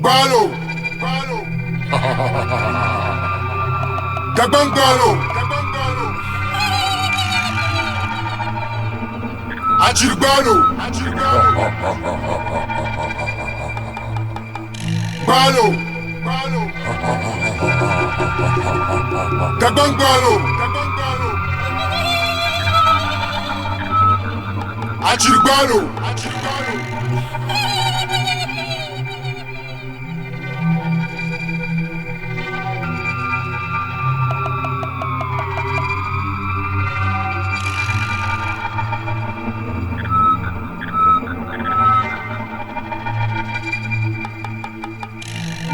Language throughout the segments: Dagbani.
Gbaalo. Dagbaŋ gbaalo. Achiri gbaalo. Gbaalo. Dagbaŋ gbaalo. Achiri gbaalo.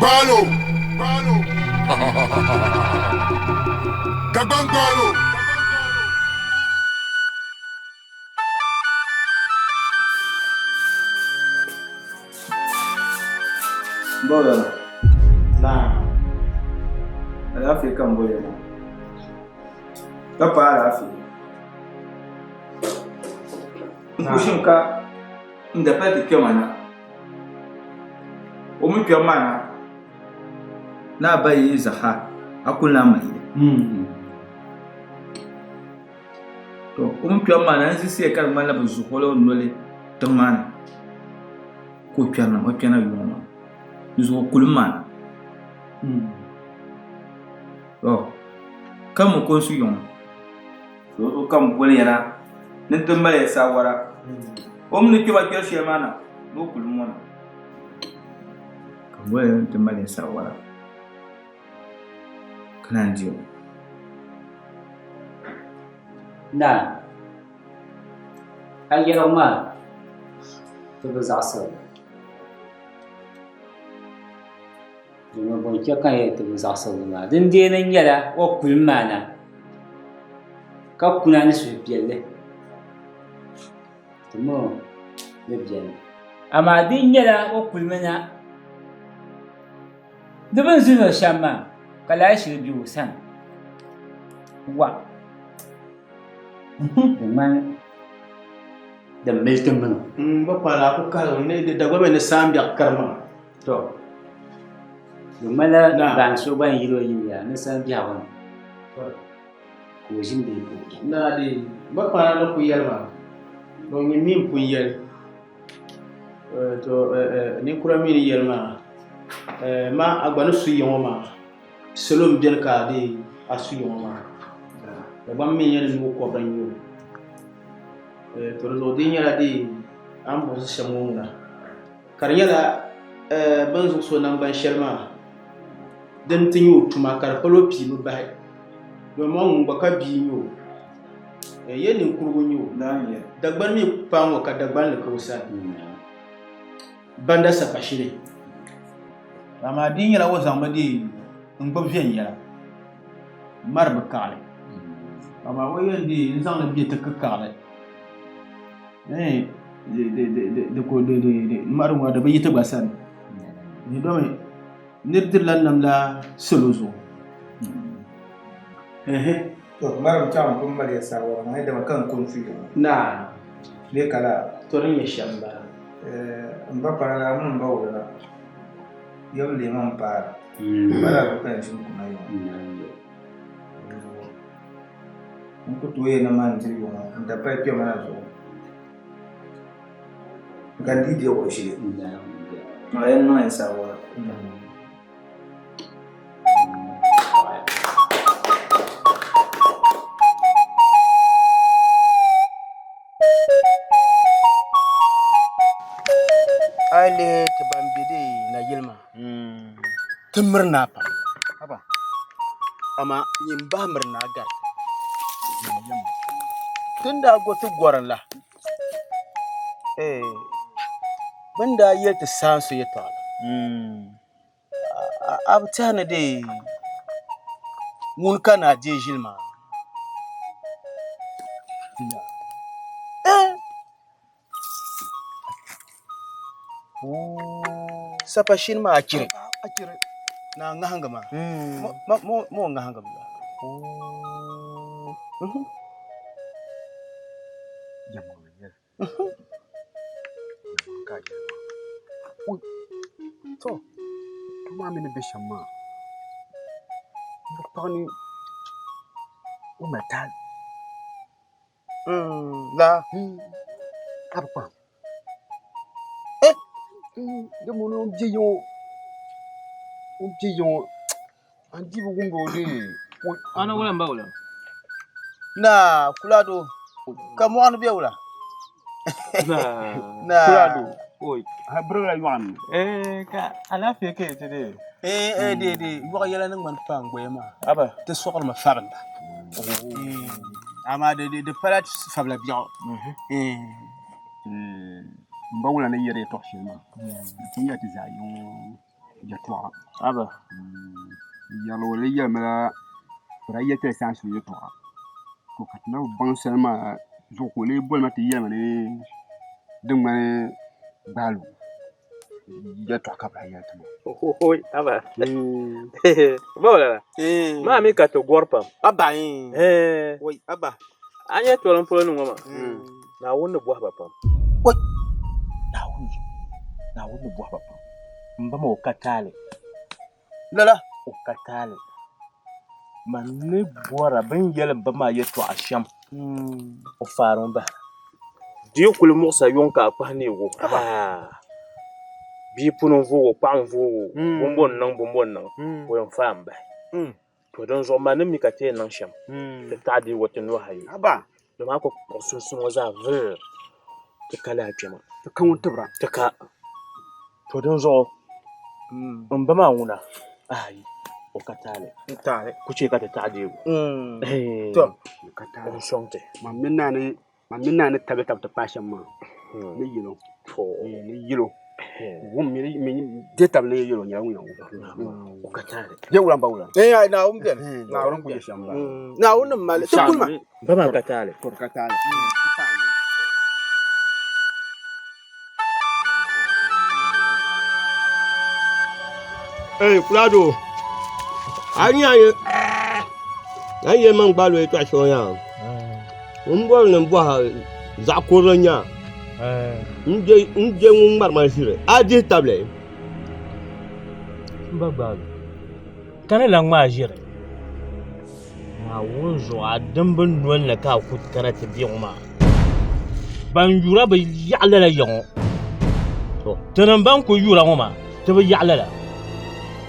Gbaalo. Dagbaŋ gbaalo. Bɔbila naa alaafee ka n boli ya maa ka paai alaafee n ku ʒimi ka n dapali ti kpɛma na o mi kpɛm maa na ni a ba yi zaha a ku lahi mali li to o mi kpɛm maa na n zisiya ka di ŋmanila bi zuɣu o la o noli tiŋ maa ni ka o kpɛrina o kpɛna yuŋ maa di zuɣu o kulim maa na to ka mi ka o su yuŋ o ka n boli ya na ni n ti mali ya saawara o mi ni kpɛma kpɛri shɛli maa na ni o kulim ŋɔ na ka n boli ya ni n ti mali ya saawara ka naan di o. Naa, a yɛligu maa ti bi zaɣisiri li. Domin bɔ n-chɛ ka n yɛli ti bi zaɣisiri li maa? Din deei ni nyɛla o kulim maa na, ka kuna ni suhupiɛlli ti mi o ni beni. Amaa di nyɛla o kulimi na di bini zini o shɛm maa, ka lala shili be o sani. Wa! Di ŋmani din mili ti mini o. M ba kpaala a ku kahigi ni di Dagbaŋ mi ni saambiɛɣu karima. To, di ŋmanila baan so gba n-yili o yiliya ni sani biɛhigu ni ka o ʒini bee ka o chana. Naa di m ba kpaala ni ku yɛli maa, to nyin mi m-pun yɛli. To ninkura mi ni yɛli maa, ma a gba ni su yiŋɔ maa, salo m-beni ka a deei a su yiŋɔ maa. Dagbaŋ mi n-yɛn ni o kɔbiri n-nyɛ o. To di zuɣu di nyɛla deei a ni buɣisi shɛm ŋɔ ŋuna. Ka di nyɛla bɛ ni zuɣusi o naŋgban shɛli maa din ti nyɛ o tuma ka di pala o piimi bahi domi maa ŋun gba ka bia n-nyɛ o ya ninkurigu n-nyɛ o Dagbani mi paai ŋɔ ka Dagbanli ka o sani banda sapashili amaa di nyɛla o zaŋmi deei n-gbubi viɛnyɛla mari bi kaɣili amaa o yɛn deei n-zaŋli bɛ ti kikaɣili Mari ŋɔ di bi yi ti gba sani domi niri dirila namda salo zuɣu. To marim chaŋ n pun mali ya saawara maa dama ka n ko n-su ya ŋɔ. Naa. Bee ka laa? To di ni nyɛ shɛm m-bala. M ba Parala mini m ba Wulana yɛbu leei ma m-paai. M ba daa bi ka n ʒini kuna ya ŋɔ. N ku tooi yɛn ni maa n-diri yuŋ n dapali kpɛma na zuɣu. Ka n dii deeg o ʒili. A yɛn niŋ ya saawara. A yi lihi ti ban be dee nayili maa ti miri naa pam amaa nyin bahi miri naa gari ti ni daa go ti gɔrim la bɛ ni daa yɛli ti saansi yɛtɔɣa la A bi tɛhi ni dee ŋuni ka naa deei ʒili maa? Sapashini maa achiri naa ŋahingi maa ma o ŋahingi mi To, Doo maa mi ni be shɛm maa, m bi paɣi ni o mali taali. La. A bi kpahi. Di mini o bɛ yiŋɔ, o bɛ yiŋɔ, a ni dii bi wumdi o dee. Ana wula m-ba wula? Naa, Kulado, ka mɔɣu ni be wula? Naa. Kulado, oi, a birigila yɔɣu ni. Eh, ka alaafee ka yi ti dee? Eh, eh, dee, dee, yɔɣu yɛla ni ŋmani pa n-gbaya maa. Aba. Ti sɔɣirimi fabinda. Amaa di, di pala fabila biɛɣu. Eh. M ba wula ni yɛri yɛtɔɣ shɛli maa, di ti nyɛla ti zaa yiŋ yɛtɔɣa. Aba. N yɛrila o lee yɛlimila o daa yɛli ti la saansi yɛtɔɣa. To ka ti na bi baŋ sali maa zuɣu ka o lee boli ma ti yɛlima ni di ŋmani gbaali yɛtɔɣa ka bɛ daa yɛli ti maa. Oi, aba. Ba wula la? Maa mi ka ti gɔri pam. Aba. Oi, aba. A nya tɔlim polo ni ŋɔ maa, Naawuni ni bɔhi ba pam. Oi. Naawuni zuɣu, Naawuni ni bɔhi ba pam. M ba maa o ka taali. Lala. O ka taali. Man ni bɔra bɛ ni yɛli m ba maa yɛtɔɣa shɛm, o faarimi bahira. Di yi kuli muɣisa yuŋ ka a kpahi neeg o, haa, bia puni n-voog o, kpaɣu n-voog o, bɔmbɔ n-niŋ, bɔmbɔ n-niŋ, o yɛn faai m-bahi. To dinzuɣu man ni mi ka ti yɛn niŋ shɛm, ti taɣi deeg o ti nuhi ayi. Domin a ku kpuɣi sunsuuni ŋɔ zaa vuri ti ka lala kpɛma. Ti ka ŋun tibira. Ti ka. To dinzuɣu m ba maa ŋuna, ayi, o ka taali. Ku chɛ ka ti taɣi deeg o. To. O ka taali. O bi sɔŋ ti. Man mini naa ni Man mini naa ni tabili tab ti paai shɛm maa, ni yɛl o, ni yɛl o, wum mi di tab ni yɛl o nyɛla ŋun yɛn wum. Bɛ wula m-ba wula? Ee, Naawuni beni. Naawuni ku yɛ shɛm m-bala. Naawuni ni mali. Ti kuli ma. Ba maa ka taali. Ka taali. Ei, Kulado, a nya a ni yɛli ma n-gbaali o yɛtɔɣ shɛŋa yaa, m bɔri ni m bɔhi a zaɣ kurili n-nya n je ŋun ŋmari ma ʒiri a dihi tabili. M ba gbaali o, ka ni lan ŋma a ʒiri. Naawuni zuɣu a dimbi noli ni ka a ku kana ti be ŋɔ maa. Ban yura bi yaɣi lala ya ŋɔ. To, tinim ban ku yura ŋɔ maa, ti bi yaɣi lala.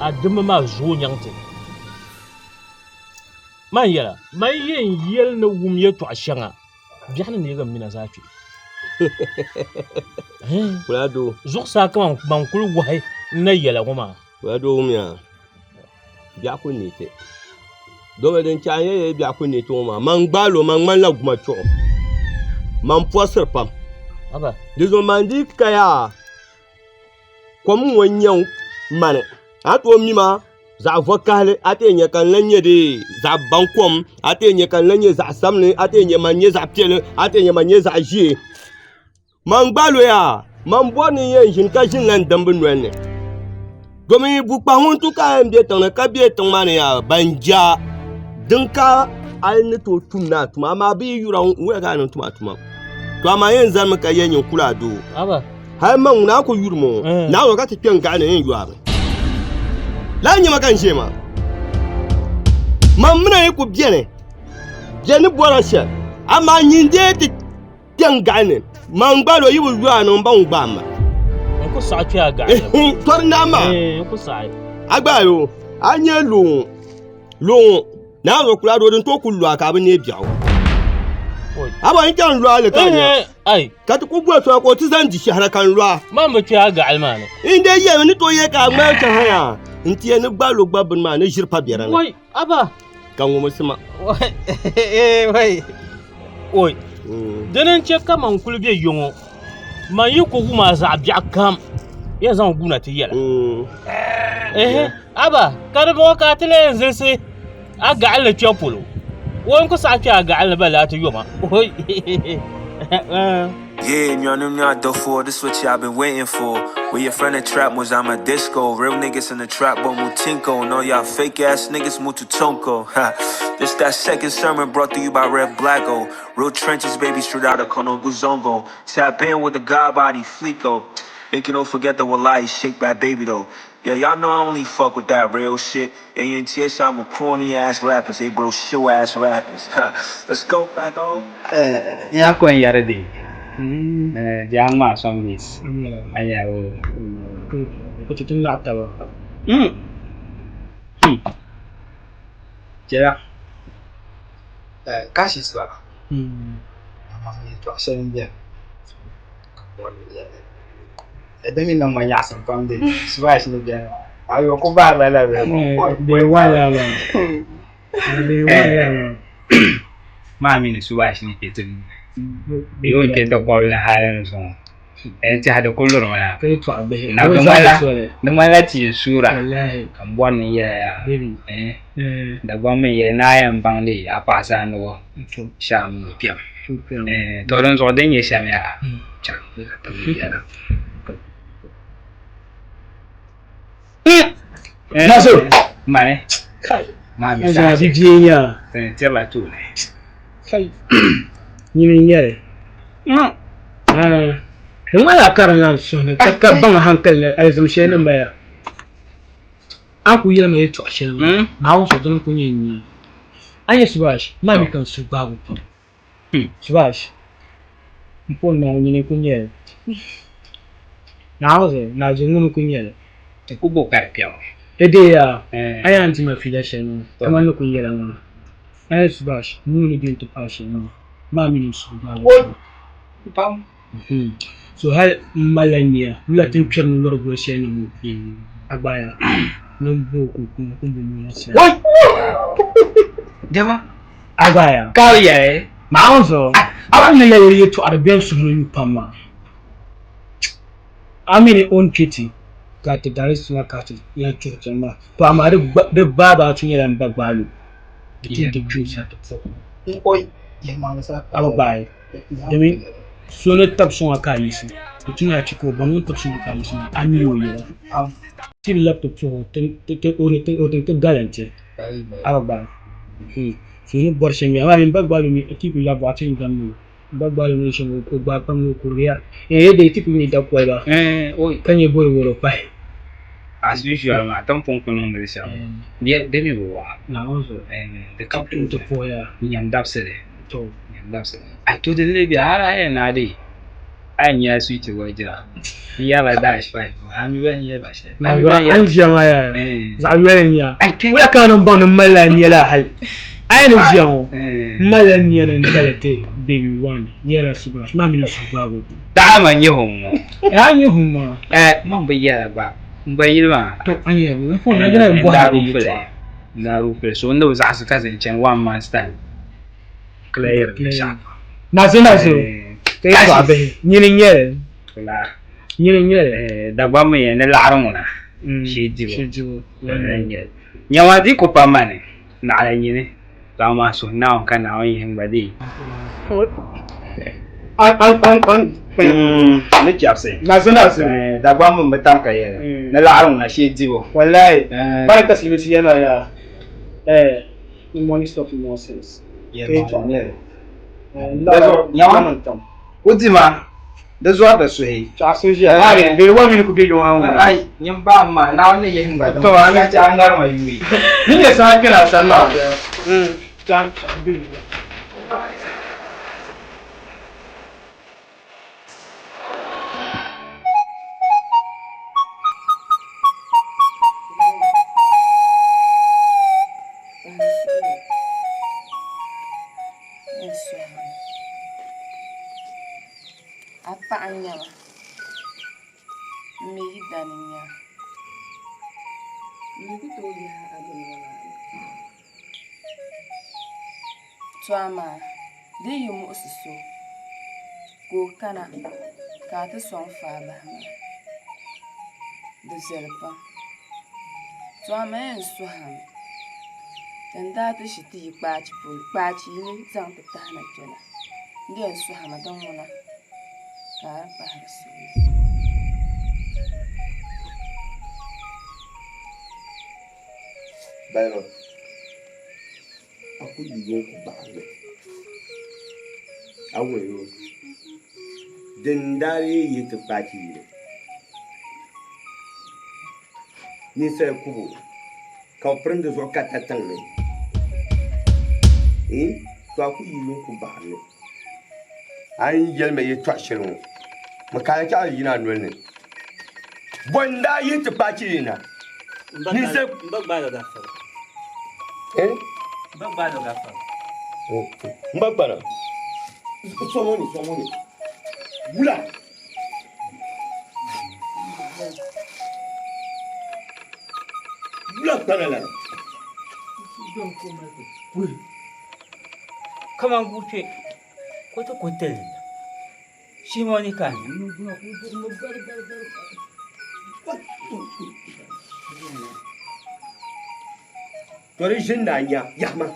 A dimbi maa zooi nyaŋ ti. Man yɛla, man yɛn yɛli ni wum yɛtɔɣ shɛŋa biɛɣu ni neegi m mina zaa kpe. Kulado. Zuɣusaa kaman ban kuli wahi n-na yɛla ŋɔ maa. Kulado wumya, biɛɣu ku neei ti. Domi din chɛ a ni yɛli biɛɣu ku neei ti ŋɔ maa, man gbaal o, man ŋmanila guma chuɣu. Man pɔrisiri pam. Di zuɣu man dii kaya kom ŋɔ n-nyɛ mani. A ni tooi mi ma zaɣ vakahili, a ti yɛn nya ka n lan nyɛ dee zaɣ baŋkom, a ti yɛn nya ka n lan nyɛ zaɣ sabinli, a ti yɛn nya man nyɛ zaɣ piɛlli, a ti yɛn nya man nyɛ zaɣ ʒiɛ. Man gba loya, man bɔri ni n yɛn ʒini ka ʒini la n dimbi noli ni. Domin bukpahi ŋun tu ka a yɛn be tiŋ ni ka be tiŋ maa ni yaa ban ja din ka a ni tooi tum ni a tuma amaa bɛ yi yura wula ka a niŋ tum a tuma. To amaa yɛn zanimi ka yɛli nyin kuli a doo. Hali man ŋuna a ku yuri ma o, Naawuni ka ti kpe n-gaɣi ni n yɔami. Lala n-nyɛ ma ka n ʒe maa. Man mi na yi ku beni, bɛ ni bɔra shɛli, amaa nyin dee ti Kpe n gaɣi ni man gbaal o yi bi yo a ni n ba ŋun gbaai ma. N ku saɣi kpe a gaɣi ni. Tɔri naa maa. N ku saɣi. A gbaai o, a nyɛ luŋ luŋ naa zuɣu kula doo din tooi ku lu a ka a bi neei biɛɣu. A ba n chaŋ lu a li ka nya. Ka ti ku boli soli ka o ti zaŋ di shɛhira ka n lu a. Man bi kpe a gaɣili maa ni. N dee yɛlimi ni tooi yɛ ka a ŋmali chaŋ ha yaa n ti yɛli ni gbaal o gba bini maa ni ʒiri pa biɛri ni. Aba. Ka ŋumsi ma. Wai. Oi. Dini n-chɛ ka man kuli be yoŋɔ, man yi ku wum a zaɣ biɛɣu kam, yɛn zaŋ guuna ti yɛla. Ehe, aba, ka di bɔŋɔ ka a ti lahi yɛn zilisi a gaɣili ni kpɛbu polo. O n ku saɣi kpe a gaɣili ni balli a ti yo ma. Oi. Yeah, nyanim nya dofo, this what y'all been waiting for. We your friend at trap was I'm a disco. Real niggas in the trap, but Mutinko. And all y'all fake ass niggas Mututonko. Ha. This that second sermon brought to you by Rev Blacko. Real trenches, baby, straight out of Kono Guzongo. Tap in with the God body, Fleeko. They can all forget the Wallahi, shake that baby though. Yeah, y'all know I only fuck with that real shit. ANTS, I'm with corny ass rappers. They bro show ass rappers. Let's go, back on. Ya ko n yɛri di di a ŋmaa some minutes a nya o Ko ti tin laɣa taba. Chɛla Cassius bala yɛltɔɣa shɛli n beni ka m bɔri ni yɛli di mi niŋ ma nyaɣisim pam di Subash ni beni maa a yo ku bahirila la bee? Bee waya maa. Bee waya maa. Maa mi ni Subash ni kpe ti ni o ni kpe ti kɔbili ni hali ni zuŋɔ n tɛha di ku lurimi na. Ka yɛltɔɣa bihi. Na di ŋmanila tia suura ka m bɔri ni n yɛli ya Dagbaŋ mi yɛli ni a yɛn baŋ li a paɣa saandigu shɛm ni kpɛm. To dinzuɣu din nyɛ shɛm yaa chaŋ ka ti mi yɛla. Nasiru. Mani. Maa mi Zaa bi bie nya. Ti tirila tooni. Kai. Nyini n-nyɛli. Di ŋmanila ka di lan suhu ni ka baŋ hankali ni alizim shɛli ni mali a. A ni kuli yɛli ma yɛltɔɣa shɛli maa, Naawuni suhu dini n-kuli nyɛ n-nya. A nya Subash, maa mi ka n suhu gbaabu pam. Subash, m pun Naawuni nyini n-kuli nyɛ li. Naawuni zuɣu, Naazuli ŋuni n-kuli nyɛ li. Ti ku bo ka di kpɛma. Di deei yaa, a yaa n-di ma fiila shɛli maa, kamani ni kuli yɛla maa. A nya Subash, nuu ni be n-ti paai shɛli maa, maa mi ni n suhu gbaabu pam. Pam. So hali m malila nia wula ti ni kpɛri ni lɔri goli shɛli ni ŋɔ a gbaya ni m bo o ka o bo noli shɛli. Dama. A gbaya. Ka bɛ yɛli. Naawuni zuɣu a ni yɛli yɛtɔɣa di beni suhu ni yu pam maa a mi ni o ni kpe ti ka ti dari suma ka ti yɛn tuhi chani maa to amaa di baaba ti nyɛla m ba gbaali o di ti di kpe o sa ti puhi a bi gbaai. Domin so ni tabi sɔŋ a ka a yiɣisi, di tu ni a chɛ ka o baŋ o ni tabi sɔŋ a ka a yiɣisi maa, a mi o yɛla. Ti bi labi ti puhi o o ti ti galanti a bi gbaai. So ni bɔri shɛm nya amaa mini ba gbaali o mi ti ku labi bɔɣa ti ni damdi o. Ba gbaali o mi shɛm o gbaai pam ni o kurigiya. N dee ti ku nyɛ dakoliba ka nyɛ boroboro pahi. As usual maa ti ni pun ku niŋdi li shɛm di mi bi waɣa. Naawuni zuɣu Di ka ti ti puhiya. Nyam dabisili. To. Nyam dabisili. Ai to di lee be hali a yɛn naai dee a yɛn nyɛla sweet bɔ jira n yɛrila dash five a mi ba n-yɛli ba shɛli. A ni ʒiya maa yaa zaɣ yoli n-nyɛ a. Wula ka a ni baŋ ni m malila nia la hali a yi ni ʒiya ŋɔ m malila nia ni n dali ti baby one yɛla subash maa mini suhu gbaabu. Taɣima n-nyɛ hom ŋɔ. Yaa n-nyɛ hom maa. Man bi yɛla gba m ba yili maa. To a ni yɛli n phone na jina n bɔhi ni yɛltɔɣa. N daa ruufili so n ni bi zaɣisi ka zaŋ chani one month's time. Clear binshɛɣu. Nazo nazo ka yɛltɔɣa bihi nyini n-nyɛ li. Nyini n-nyɛ li. Dagbaŋ mi yɛn ni laɣiri ŋuna shee dibu. Shee dibu. Nyama di ku pa mani naɣila nyini zaŋ maa suhi Naawuni ka Naawuni yihi n gba dee. Ni chɛbisi. Nazo nazo. Dagbaŋ mi bi tam ka yɛli ni laɣiri ŋuna shee dibu. Wallahi bari ka silimiinsi yɛli maa yaa eh money stop nonsense. Nyama ku dima di zɔri di suhi. Ai nyin ba ma Naawuni ni yihi n gba To, a ka chɛ a ŋarima yuui. Ni nyɛ saha kpɛna a sani maa. A paɣa n-nyɛ ma m mi yi dani n-nyɛ a. M mi ku tooi yahi a bini ŋɔ maa ni. To amaa di yi muɣisi so ka o kana ka a ti sɔŋ faai bahi maa, di viɛli pam. To amaa yɛn suhi a mi ka n daa ti ʒi ti yi kpaachi polo, kpaachi yili zaŋ ti tahi na kpe la, n di yɛn suhi a mi din ŋuna ka a di pahi di suuli. Balima, a ku yi yuŋ ku baɣirili, a wuhi o din daa lee yihi ti kpaachi yili. Ninsal kubu ka bɛ pirim di zuɣu karita tiŋ ni. Ee, to a ku yi yuŋ ku baɣiri li. A yi yɛli ma yɛtɔɣ shɛli ŋɔ, m kaai chaɣ li yina a noli ni. Bɔ n-daa yihi ti paai chili na? Ninsal. M ba gbaal o gafara. Ee? M ba gbaal o gafara. M ba gbana. Sɔŋ o ni, sɔŋ o ni. Wula? Wula gbana lana? Kaman guuchɛ ka o ti ku tili shihi ŋɔ ni ka a nya. To di ʒini ni a nya yaha maa.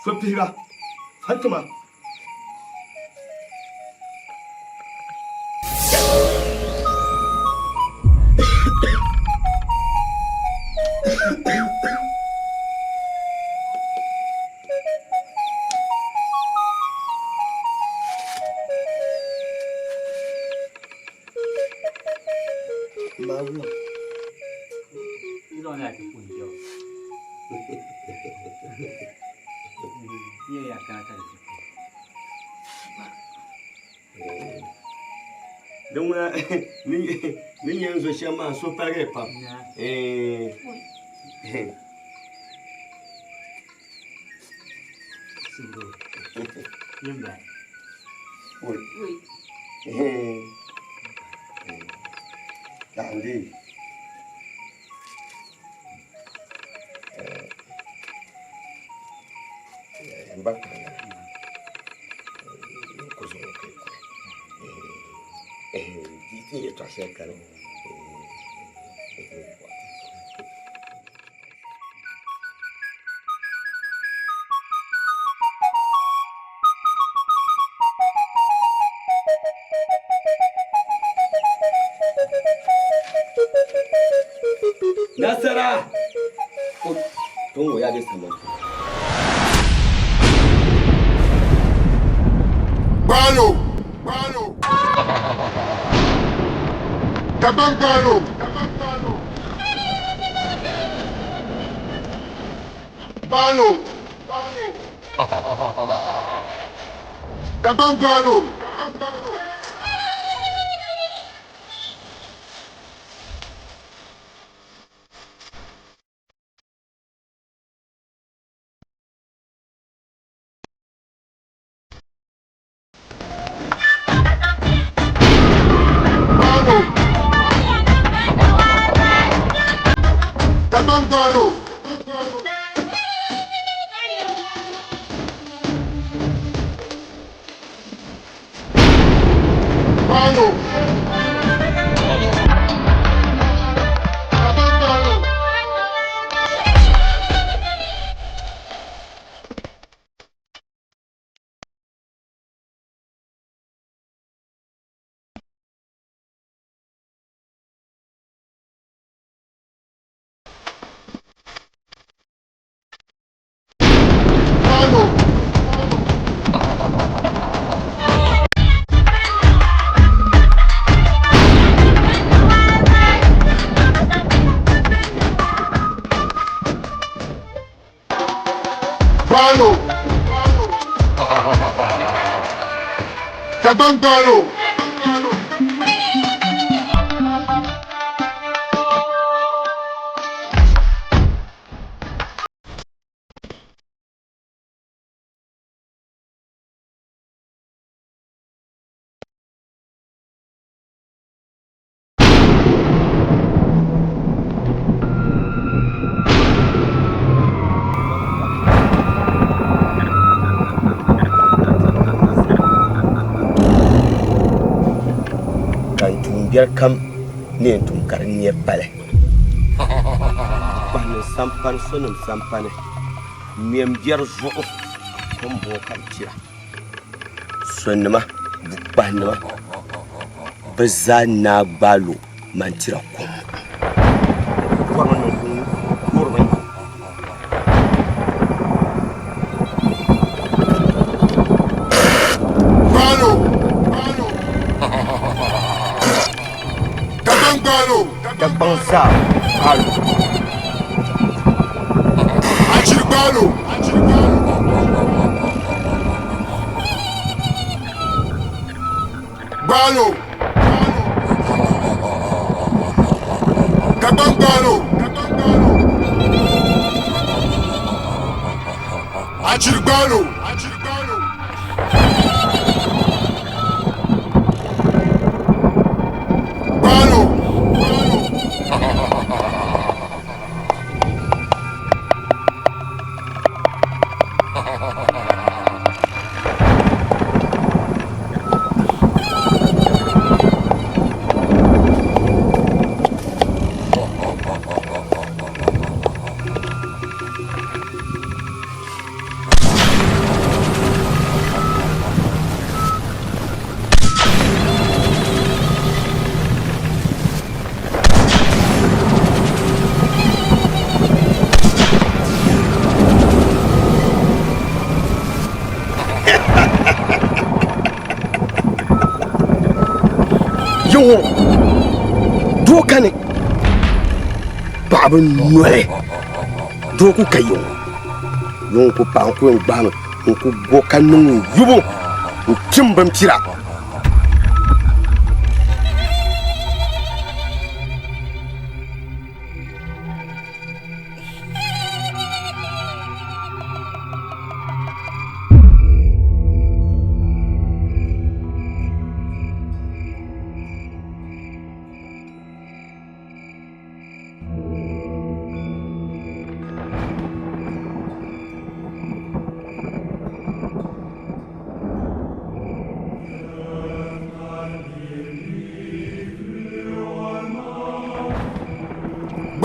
So pihiba Fatima. Din ŋuna ni nyɛ n zo shɛm maa n suhu paligi pam. Nasara! Tongo ya dai sama. Gbalo! Gbalo! Daban gbalo! Gbalo! Daban gbalo! Dagbaŋ gbaalo. Ka n tuumbiɛri kam ni yɛn tum ka di neei pali. Kpahimmi sampani sonim sampani ŋmɛmbiɛri zuɣu o ni bɔŋɔ ka bɛ tira. Sonima, bukpahinima bɛ zaa naai gbaai lo man tira kom. Gbaalo. Dagbaŋ gbaalo. Dagbaŋ zaa gbaalo. Achiri gbaalo. Gbaalo. Dagbaŋ gbaalo. Achiri gbaalo. Gbaalo. Yiŋɔ doo kani paɣaba noli doo ku ka yiŋɔ yiŋɔ ku paɣa n ku yɛn gbahami n ku go ka niŋ o yubu n tim bin pira.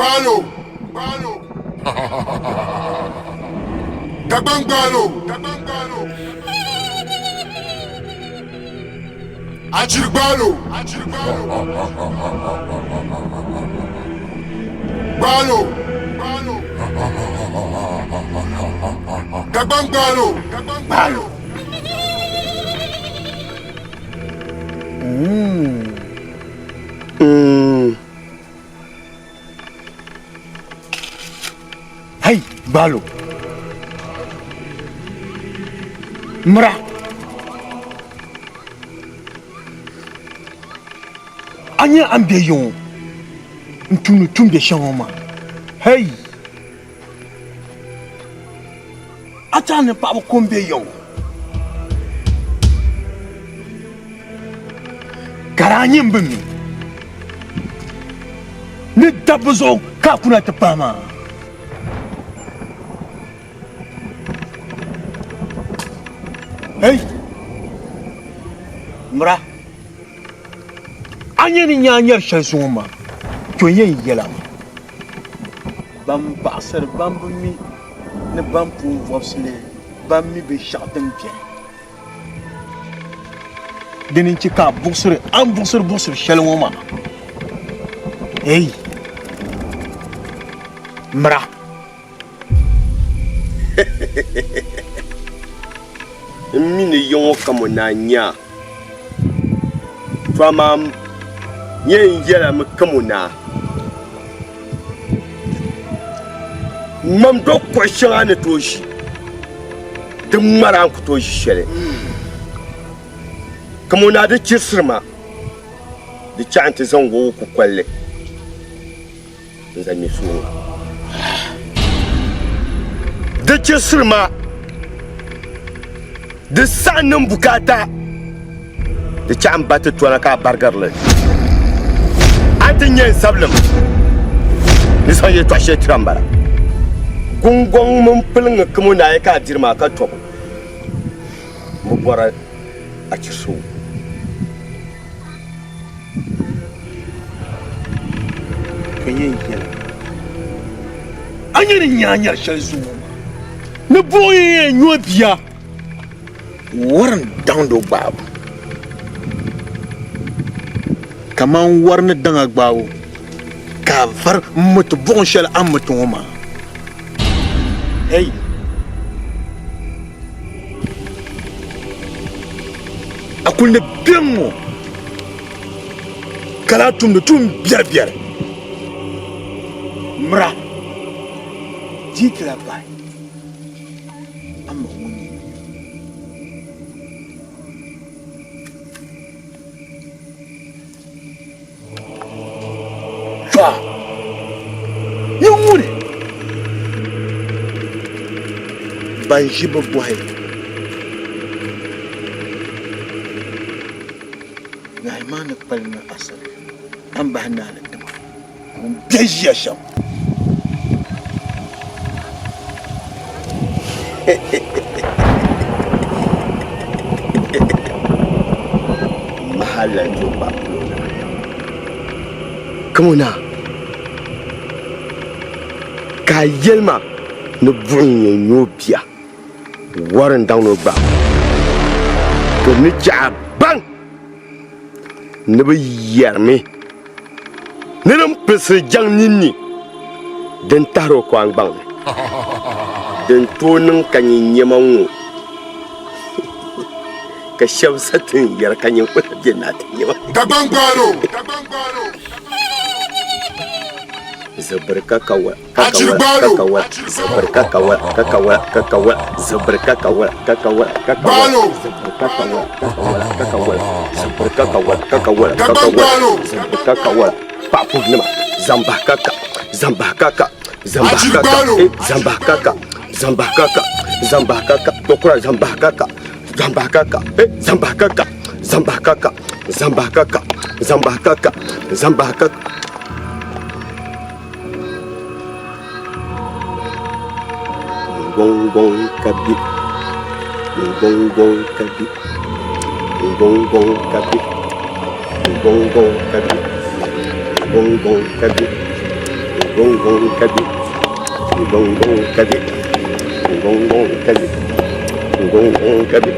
Gbaalo. Gbaalo. Dagbaŋ gbaalo. Achiri gbaalo. Gbaalo. Dagbaŋ gbaalo. Gbaalo. Hey, Gbaalo. Mira. A nya a ni be yiŋɔ n-tumdi tuumbiɛ shɛŋa ŋɔ maa? Hey! A tɛha ni paɣiba ko m-be yiŋɔ ka daa nyɛ m bi mi ni dabba zuɣu ka a kuna ti pahi maa. Hey! Mira, a nya ni nya a nyari shɛli zuŋɔ maa, to n yɛn yɛl a mi. Ban baɣisiri ban bi mi ni ban pun vɔbisi li ban mi binshɛɣu din beni. Dini n-chɛ ka a buɣisiri a ni buɣisiri buɣisiri shɛli ŋɔ maa. Hey! Mira! N mi ni ya ŋɔ ka mo naa nya a, to amaa n yɛn yɛla mi ka mo naa. Ŋmam do kuɣ shɛŋa a ni tooi ʒi, din ŋmari a ni ku tooi ʒi shɛli. Kamona di chirisiri ma, di chaɣ nti zaŋ wɔwo kukolli n-zaŋ ŋme sooŋa. Di chirisiri ma, di saɣi niŋ bukaata, di chaɣ m-ba ti tɔna ka a barigiri li. A ni ti nya n sabilim ni zaŋ yɛtɔɣ shɛli tira m-bala. Guŋgɔŋ mini piliŋa Kamona yi ka a diri maa ka tɔbu. M bi bɔri a chirisi o. Ka yɛn yɛli, A nya ni nya a nyari shɛli zuŋɔ maa, ni buɣim yi yɛn nyo bia, wari n-daŋdi o gbaabu kaman wari ni daŋ a gbaabu ka a vari m-mi ti buɣim shɛli a ni mi ti ŋɔ maa. Hey! A kuli ni bɛ ŋ-ŋɔ ka lahi tumdi tuun biɛribiɛri. Mira, di yi ti lahi bahi, a ma ŋun nyɛ. Chɔa, yi ŋuni ban ʒi bɛ bɔhi nahi maa ni kpalim ni asiri a ni bahi naa ni dima ŋun bɛ ʒiya shɛm. Mahala jumba Kamona ka a yɛli ma ni buɣim yɛn nyɛ o bia wari n daŋ ni o gba to ni chɛ a baŋ ni bɛ yɛrimi ni din pilisiri jaŋ ninni din tahiri o kɔangbaŋ ni din tooi niŋ ka nyin nyɛma ŋɔ ka shɛba sa ti n yɛri ka nyin kuli bɛ ni a ti nyɛma. Dagbaŋ gbaalo. Zibiri kakawala kakawala kakawala zibiri kakawala kakawala kakawala zibiri kakawala kakawala kakawala zibiri kakawala kakawala kakawala zibiri kakawala kakawala kakawala zibiri kakawala paɣapuhinima zambahi kaka zambahi kaka zambahi kaka zambahi kaka zambahi kaka zambahi kaka tokura zambahi kaka zambahi kaka zambahi kaka zambahi kaka zambahi kaka zambahi kaka zambahi kaka Gɔŋgɔŋ ka bi gɔŋgɔŋ ka bi gɔŋgɔŋ ka bi gɔŋgɔŋ ka bi gɔŋgɔŋ ka bi gɔŋgɔŋ ka bi gɔŋgɔŋ ka bi gɔŋgɔŋ ka bi gɔŋgɔŋ ka bi.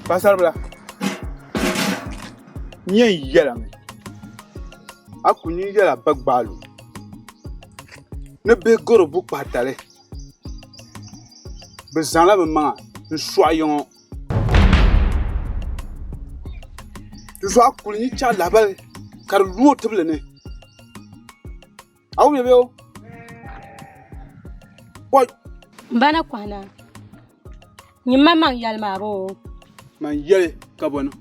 Paɣasaribila n yɛn yɛlimi a ku nyin yɛla ba gbaalo ni bihi garo bukpahi tali bi zaŋla bi maŋa n soɣi yiŋɔ Di zuɣu a kuli yi chɛ lahabali ka di lu o tibili ni a wumya bee o M ba na kɔhi na nyin maŋmaŋ yɛli maa boo? Man yɛli ka bɔ niŋ?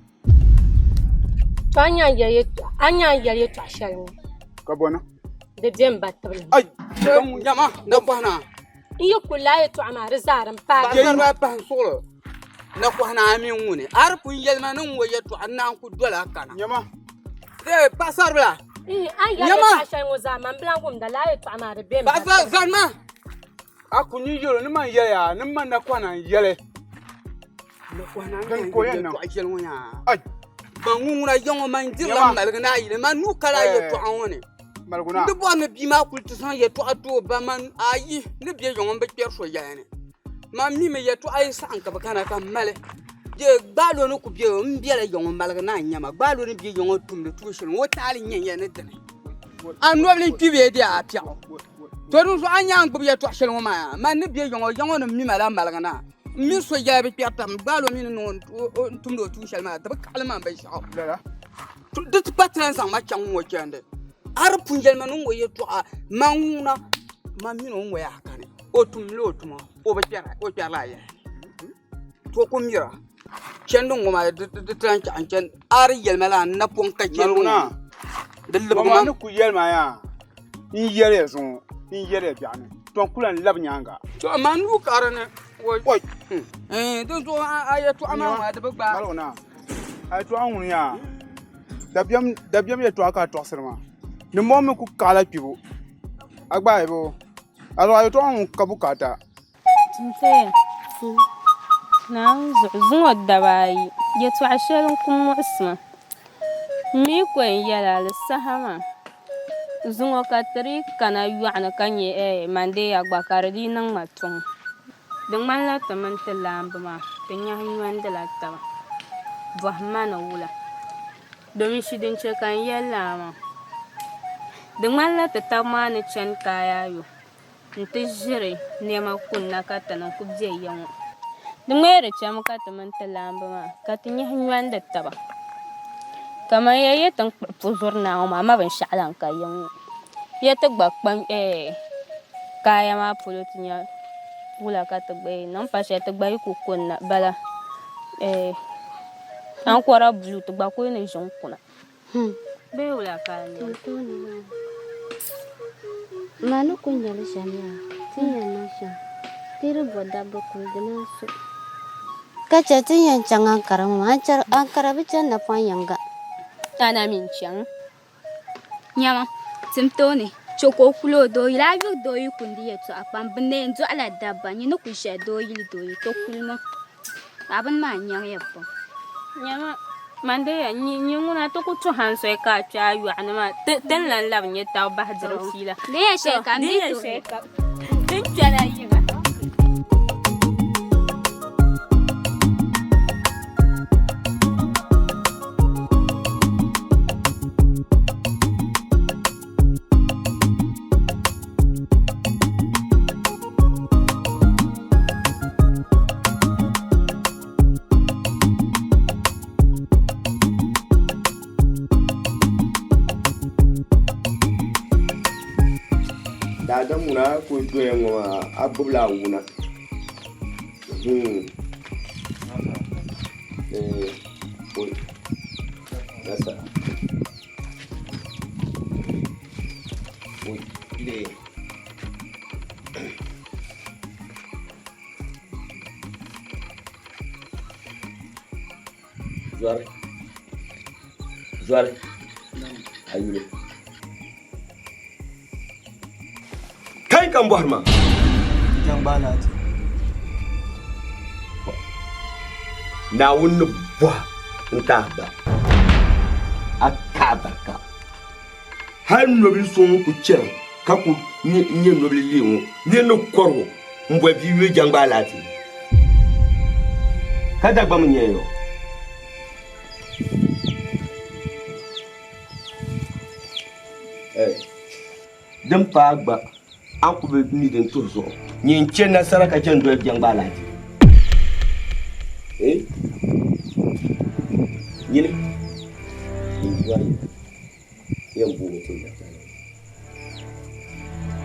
To a nya a ni yɛli yɛtɔɣ shɛli ŋɔ. Ka bɔ niŋ? Di be m ba tibili. Ai! Nyama, nakɔhi naa. N yi kul lahi yɛtɔɣa maa, di zaa din paagi. Paɣisariba pahi suɣili nakɔhi naa mini ŋuni. A di pun yɛli ma ni n ŋɔ yɛtɔɣa n naan ku doli a kana. Nyama. Ee, paɣisaribila. Ihi, a ni yɛli yɛtɔɣ shɛli ŋɔ zaa, man bi lan wumda lala yɛtɔɣa maa, di be m ba tibili. Paɣisaribila. A ku nyin yɛl o ni man yɛli a ni man nakɔhi naa n-yɛli. Din ko yɛn niŋ. Ban ŋun ŋuna ya ŋɔ man dirila maligi ni a yili man nuu kala a yɛtɔɣa ŋɔ ni. N di bɔri ni bia maa kuli ti zaŋ yɛtɔɣa ti o ba man ayi ni bɛ ya ŋɔ m bi kpɛri so yɛla ni. Man mi mi yɛtɔɣa yi saɣim ka bi kana ka m mali. Dee gbaalo ni ku bɛ m bela ya ŋɔ maligi ni a nyama gbaalo ni bɛ ya ŋɔ tumdi tuun shɛli ŋɔ o taali n-nyɛ ya ni dini. A nobili n-kpi bee dee a piɛɣu. To din zuɣu a nya n gbubi yɛtɔɣ shɛli ŋɔ maa yaa, man ni be ya ŋɔ, ya ŋɔ ni mi ma la maligi na. M mini so yɛla bi kpɛri taba, m gbaal o mi ni niŋ o n-tumdi o tuun shɛli maa, di bi kaɣili ma binshɛɣu. Di ti pa ti lan zaŋ ma chaŋ ŋ-ŋɔ chandi. A di pun yɛli ma ni ŋ-ŋɔ yɛtɔɣa, man ŋuna, man mini o ŋ-ŋɔ yaa kani. O tumdila o tuma, o bi kpɛra, o kpɛrila a yɛla. To ku mira, chandi ŋ-ŋɔ maa di ti lan chaɣ n-chani. A di yɛli ma la n napɔŋ ka chandi ŋ-ŋɔ. Di libigi ma. Ni ku yɛli ma yaa, n yɛli ya zuŋɔ, n yɛli ya biɛɣuni, to n ku lan labi nyaaŋa. To man nuu ka di ni. Oi! Dinzuɣu a yɛtɔɣa maa ŋɔ di bi gbaai. Maligu naa, a yɛtɔɣa ŋuni yaa, dabiɛm yɛtɔɣa ka a tɔɣisiri maa. Dimbɔŋɔ mi ku kaɣila kpibu. A gbaai boo? A zuɣu a yɛtɔɣa ŋɔ ka bukaata. Timteya, Naawuni zuɣu zuŋɔ daba ayi yɛtɔɣ shɛli n-ku muɣisi ma. M mi ko n-yɛl a li saha maa. Zuŋɔ ka ti dii kana yɔɣuni ka nya Mandeya gba ka di dii niŋ ma tɔŋ. Di ŋmanila ti mini ti laamba maa ti nyahi nyɔndila taba. Bɔhim ma ni wula? Domin shi din chɛ ka n yɛli a maa, di ŋmanila ti taba maa ni chani Kaayaayɔ nti ʒiri nɛma kunna ka ti ni ku be ya ŋɔ. Di ŋmɛri chami ka ti mini ti laamba maa ka ti nyahi nyɔndi taba. Kaman ya yi ti ni kpuɣi puzuri naa ŋɔ maa, ma binshɛɣu lan ka ya ŋɔ. Ya ti gba kpa kaaya maa polo ti nya wula ka ti gba niŋ pa shɛli ti gba yi ku kunna bala ankɔra buluu ti gba kuli ni ʒi n-kuna. Bee wula ka a niŋ? Ma ni ku nya li shɛm yaa, ti ni yɛn niŋ shɛm, ti di bo dabba kuli di naan so. Ka chɛ ti ni yɛn chaŋ Ankara ŋɔ maa, Ankara bi chani napɔŋ yiŋga. A na mi n-chaŋ. Nyama, tim tooni, chɛ ka o kul o dooyili. A yuri dooyi kundi yɛtɔɣa pam, bɛ na yɛn dɔɣila dabba, nyini ku ʒiɛhi dooyili dooyi, to kulimi. A bini maa nyaŋ ya pam. Nyama, man dee ya, nyin ŋuna ti ku tuhi a n-soli ka a kpe a yɔɣu ni maa, ti ni lan labi nya taba bahi diri fiila. Din yɛn shɛli ka m bi tooi. Din kpɛla yiŋa. Daadam ŋuna a ku doya ŋɔ maa a gbubila a wuna Zɔri zɔri a yuli kai ka n bɔhiri ma Naawuni ni bɔha n ti a ba a ka a barika hali nobili so ŋun ku chana ka ku nyɛ nobili lee ŋɔ nir ni kɔrig o m-boli bia yuli jɛŋgba alaafee ka Dagbaŋ mi nyɛ ya o. Din paai gba a ni ku bi mi din tuhi zuɣu nyin chɛ nasara ka chɛ n-doli jɛŋgba alaafee. Nyini n-doli yɛn booi ti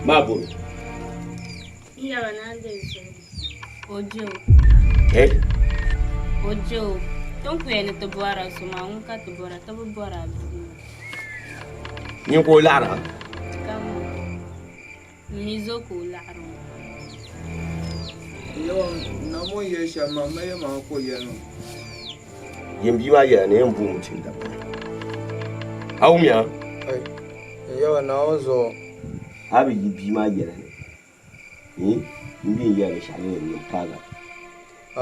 maa bolo. Yaba naa de zuɣu. O je o. Eh? O je o. Ti ni kuli yɛli ni ti bɔrila so maa, ŋun ka ti bɔra, ti bi bɔri a bia maa. Nyini ka o laɣiri a? Kama, m mi zo ka o laɣiri ŋɔ. Yawa, Naawuni ni yɛli shɛm maa, m ma yɛlimaŋli ka o yɛli maa. Yin bia maa yɛla ni yɛn booi mi ti dabba. A wumya? Yawa, Naawuni zuɣu. A bi yi bia maa yɛla ni, n mi yɛla ni shɛli ni yɛn niŋ paaga.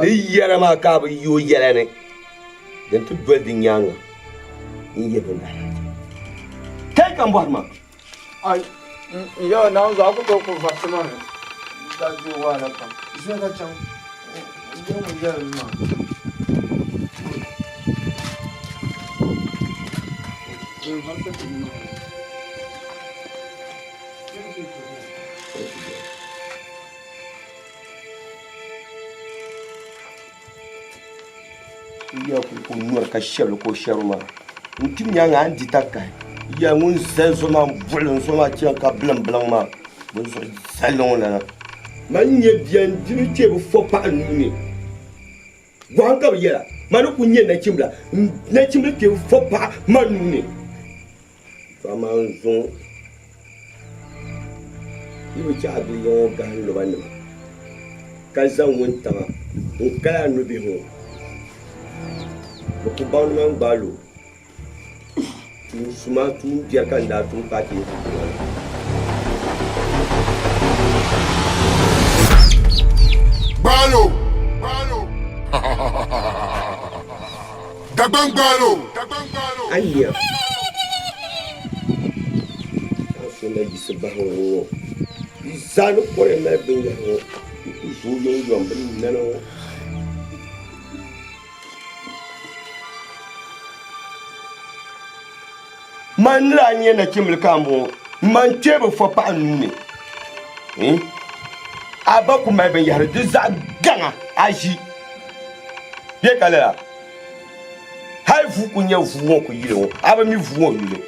Ni yɛra maa ka a bi yi o yɛla ni, din ti doli di nyaaŋa n-yɛ bɛ lahilahi. Kai ka m bɔhiri ma. Ai, yawa Naawuni zuɣu a ku tooi ku vabisi ma mi ka di wahala pam. Zuya ka chaŋ n bɛ ŋun yɛli li maa. Ya ku ku nyɔri ka shɛbili ka o shɛbi maa n tim nyaanga a ni di takahi ya ŋun zali zuɣu maa n buɣili n zuɣu maa chɛŋ ka bilim biliŋ maa bɛ zuɣu zalli ŋɔ lana man nyɛ bia n dimi kpɛ bi fo paɣa nuuni gɔhim ka bi yɛla man ni ku nyɛ nachimbila nachimbila kpɛ bi fo paɣa man nuuni Paɣa maa n-zuŋ yi bi chɛ a bia ŋɔ gahim lobanima ka zaŋ wuntaŋa n-kali a nubihi ŋɔ, bɛ ku baŋ ni man gbaai lu tuun suma tuun biɛri ka n daa tum paai ti yi ŋɔ ni. Gbaalo! Dagbaŋ gbaalo! A nya ka so na yiɣisi bahi ŋɔ ŋɔ, yi zaa ni kɔre mali binyɛra ŋɔ, yi ku zooi yomyom bɛ nana ŋɔ. Man ni daa nyɛ nachimbila ka m-bɔŋɔ, man kpee bi fo paɣa nuu ni. A ba ku mali binyɛhiri di zaɣ gaŋa a ʒi bee ka lala? Hal vuu ku nyɛ vuu ŋɔ ku yili ŋɔ, a bi mi vuu ŋɔ yuli.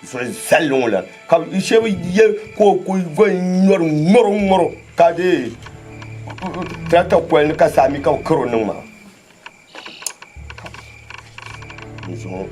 Zuɣu zalli ŋɔ la ka shɛba ye ka o ku ŋɔri ŋɔri ŋɔri ka dee tirata koli ni ka saa mi ka bɛ kari o niŋ maa. N zuɣu.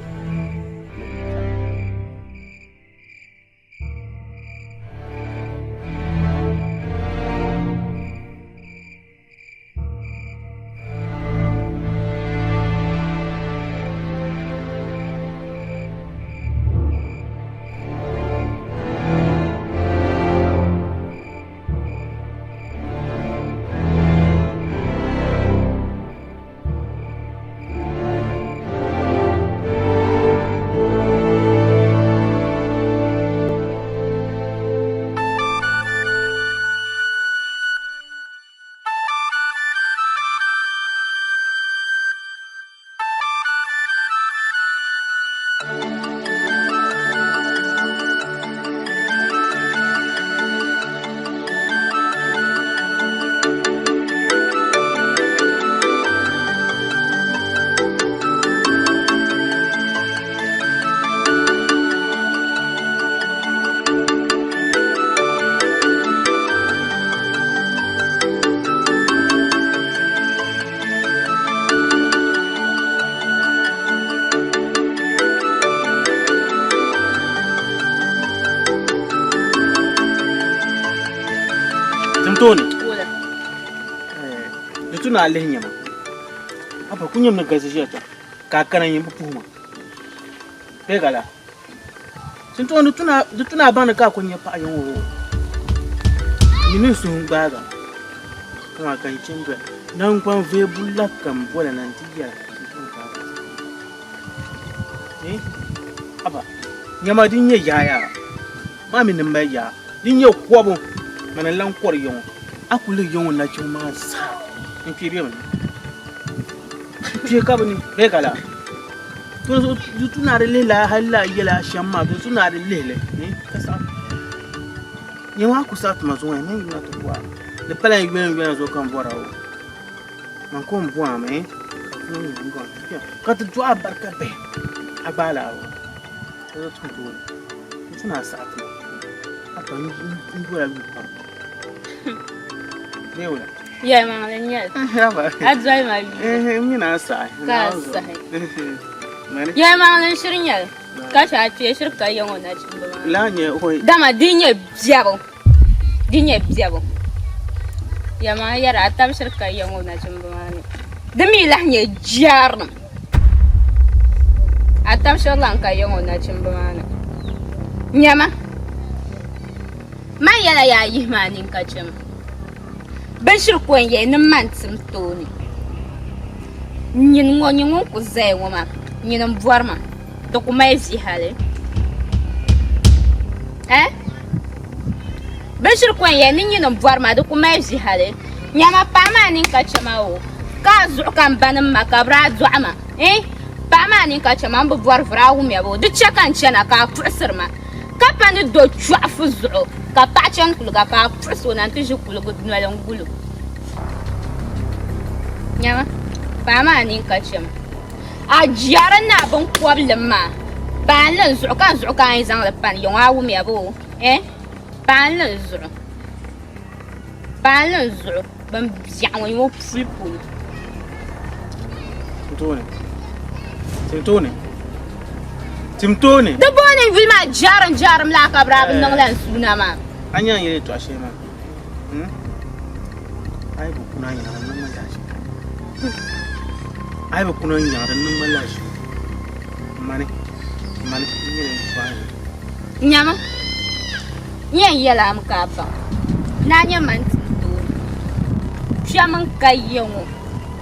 Tim tooni di tu ni a lihi nyama a pa ku nyam ni galisi ʒiya tɔm ka a kana nyini bi puhi ma bee ka laa Tim tooni di tu ni a baŋ ni ka a ku nyɛ paɣa yiŋ o nyini n suhu n-gbaaga ka maa ka n chɛ n-doli naŋgban vee bulla ka m bola na nti yɛla Haba nyama din nyɛ yaa yaa maa mi ni mali yaa din nyɛ kɔbu mani n lan kɔri ya ŋɔ a ku lihi ya ŋɔ nachimba maa zaa n kpee be bɛ ni n kpee ka bɛ ni bee ka laa di tu ni a di lihi la hali lala yɛla shɛm maa di tu ni a di lihi li ka saɣi nyama a ku saɣi tuma zuŋɔ ya man yimina ti bɔra di pala n yoli n yoli zuɣu ka n bɔra o Man ko m-bɔhimi ka ti niŋ m bɔhim ka ti dɔɣi barika bihi a gbaai la o ka di tum tooni n ti naan saɣi ti ma a pa n dola yuli pam bee wula. Yɛlimaŋli n-nyɛ li. A doli ma yuli. N mi ni a saɣi. Ka a saɣi. Yɛlimaŋli n-shiri nyɛ li. Ka chɛ a kpee shiri ka ya ŋɔ nachimba maa. Lala nyɛ hoi. Dama di nyɛ biɛbu. Di nyɛ biɛbu. Yɛlimaŋli yɛra a tab shiri ka ya ŋɔ nachimba maa ni. Di mi lahi nyɛ jɛrilim. A tab shiri lan ka ya ŋɔ nachimba maa ni. Nyama, man yɛla yaa yihi ma a nini ka chɛ ma. Bɛ shiri ko n-yɛli ni man tim tooni. Nyini ŋɔ, nyini ŋun ku zaya ŋɔ maa, nyini m-bɔri ma, di ku mali vi hali. Eh? Bɛ shiri ko n-yɛli ni nyini m-bɔri ma, di ku mali vi hali. Nyama paɣa maa nini ka chɛ ma o, ka a zuɣu ka m banim ma ka bɛ daa dɔɣi ma. Eh? Paɣa maa nini ka chɛ ma, m bi bɔri vuri, a wumya bee? Di chɛ ka n chana ka a puɣisiri ma. Ka pa ni do chɔɣifu zuɣu, ka paɣa chani kuliga ka a puɣisi o na nti ʒi kuliga noli n-gul o. Nyama, paɣa maa nini ka chɛ ma. A jɛri ni a biŋkɔbilim maa, paanli n zuɣu ka n zuɣu ka a yi zaŋ li pani ya ŋɔ, a wumya bee? Eh? Paanli n zuɣu. Paanli n zuɣu. Bin biɛɣu ŋɔ nyɛ o puli polo. Timtooni. Timtooni. Timtooni. Di booni yuli maa jaarim jaarim laa ka bɛ daa bi niŋ la n suuna maa. A nya n yɛli yɛltɔɣa shɛli maa. Hmm? A yi bi kuna nyaŋ di niŋ ma lahiʒibu. A yi bi kuna nyaŋ di niŋ ma lahiʒibu. Mani, mani n yɛli yɛltɔɣa ni. Nyama, n yɛn yɛl a mi ka a baŋ ni a nyɛ man tim tooni. Kpɛm n-ka ya ŋɔ,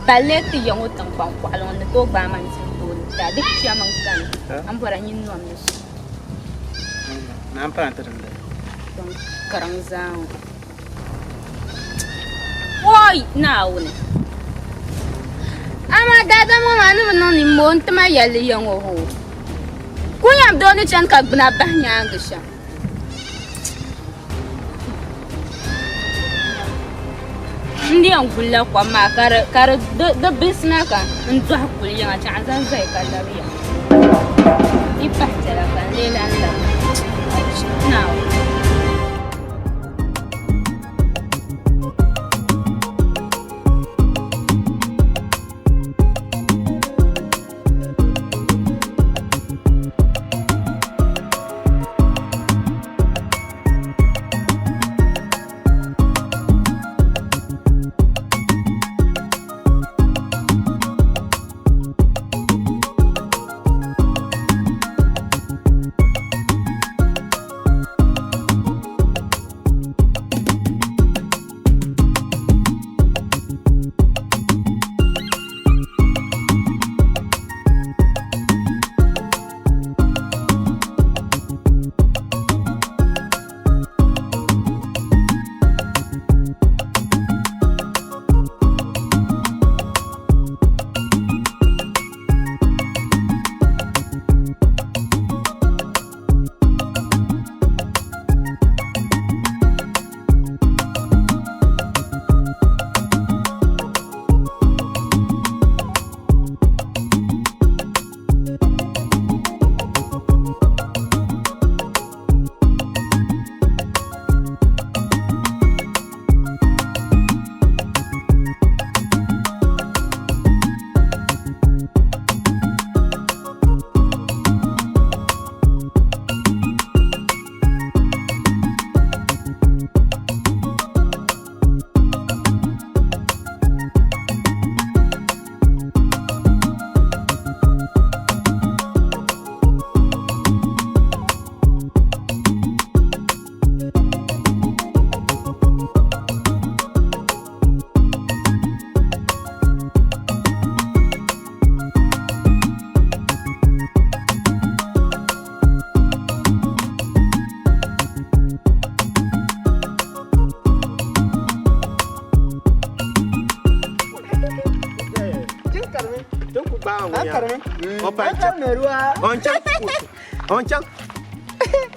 balle ti ya ŋɔ tiŋkpaŋ kɔɣili ŋɔ ni tooi gbaai man tim tooni ti a. Di kpɛm n-kani, a ni bɔra nyin nom ni so. Din kariŋ zaa ŋɔ. Oi Naawuni! Amaa daadam ŋɔ maa ni bi niŋ nimmoo n-ti ma yɛlli ya ŋɔ hoo. Kunyam doo ni chani ka gbuna bahi nyaaŋa shɛm. N di yɛn gulila kom maa ka di bilisi na ka n dɔhi kuli yiŋa chaŋ n zaŋ zali ka labi ya. Yi pahi biɛla ka n lee lan labi. Naawuni.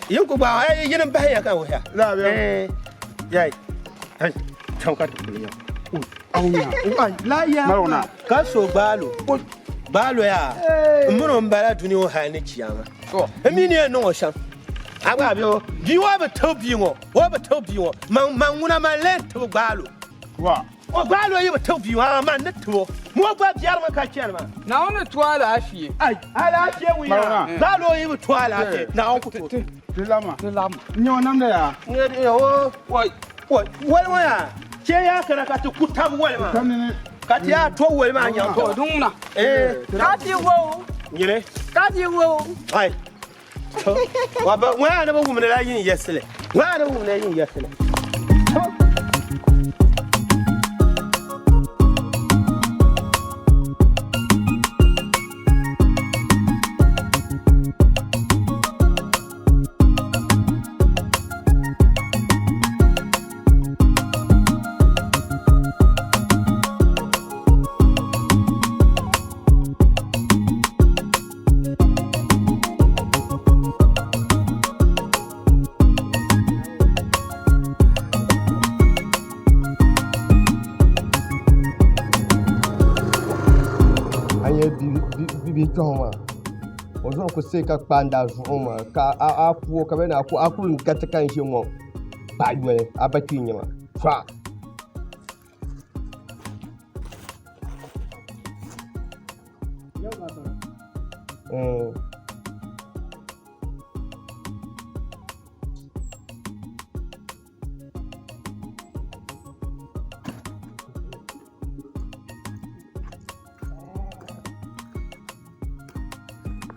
Yin ku gbaai ai yini bahi ya ka wuhiya. Yai. Ai, chaŋ ka ti kuli ya. La ya. Ka so gbaalo. Gbaalo ya. N mini o n bala dunia ŋɔ hali ni chiyaama. N mi ni yɛn niŋ o shɛm. A gba bɛ o bia ŋɔ bi tibi bia ŋɔ. O bi tibi bia ŋɔ. Man ŋuna man lee tibi gbaalo. O gbaali o yi bi tib bia maa, man ni tib o. Mo gba biɛrimi ka chani maa. Naawuni ni ti o alaafee. Ai, alaafee wuya. Gbaali o yi bi ti o alaafee, Naawuni ku tooi. Ti lama. Ti lama. N nyɛ o namda yaa. N nyɛ o, wai, wai, wali ŋɔ yaa. Chɛ yaa kana ka ti ku tab wali maa. Ka ti yaa to wali maa nyaŋ taba. To, di ŋuna. Eh. Ka ti wo. Nyini. Ka ti wo. Ai. Wa ba ŋɔ yaa ni bi wumdi la yin yɛsili. Ŋɔ yaa ni bi wumdi la yin yɛsili. A nyɛ bibihi kpɛŋɔ maa o zuɣu ku see ka kpaai n-daa zuɣu maa ka a ku o ka bɛ ni a kuli n-gariti ka n ʒe ŋɔ bahi yoli a ba kpee n-nyɛ ma fa.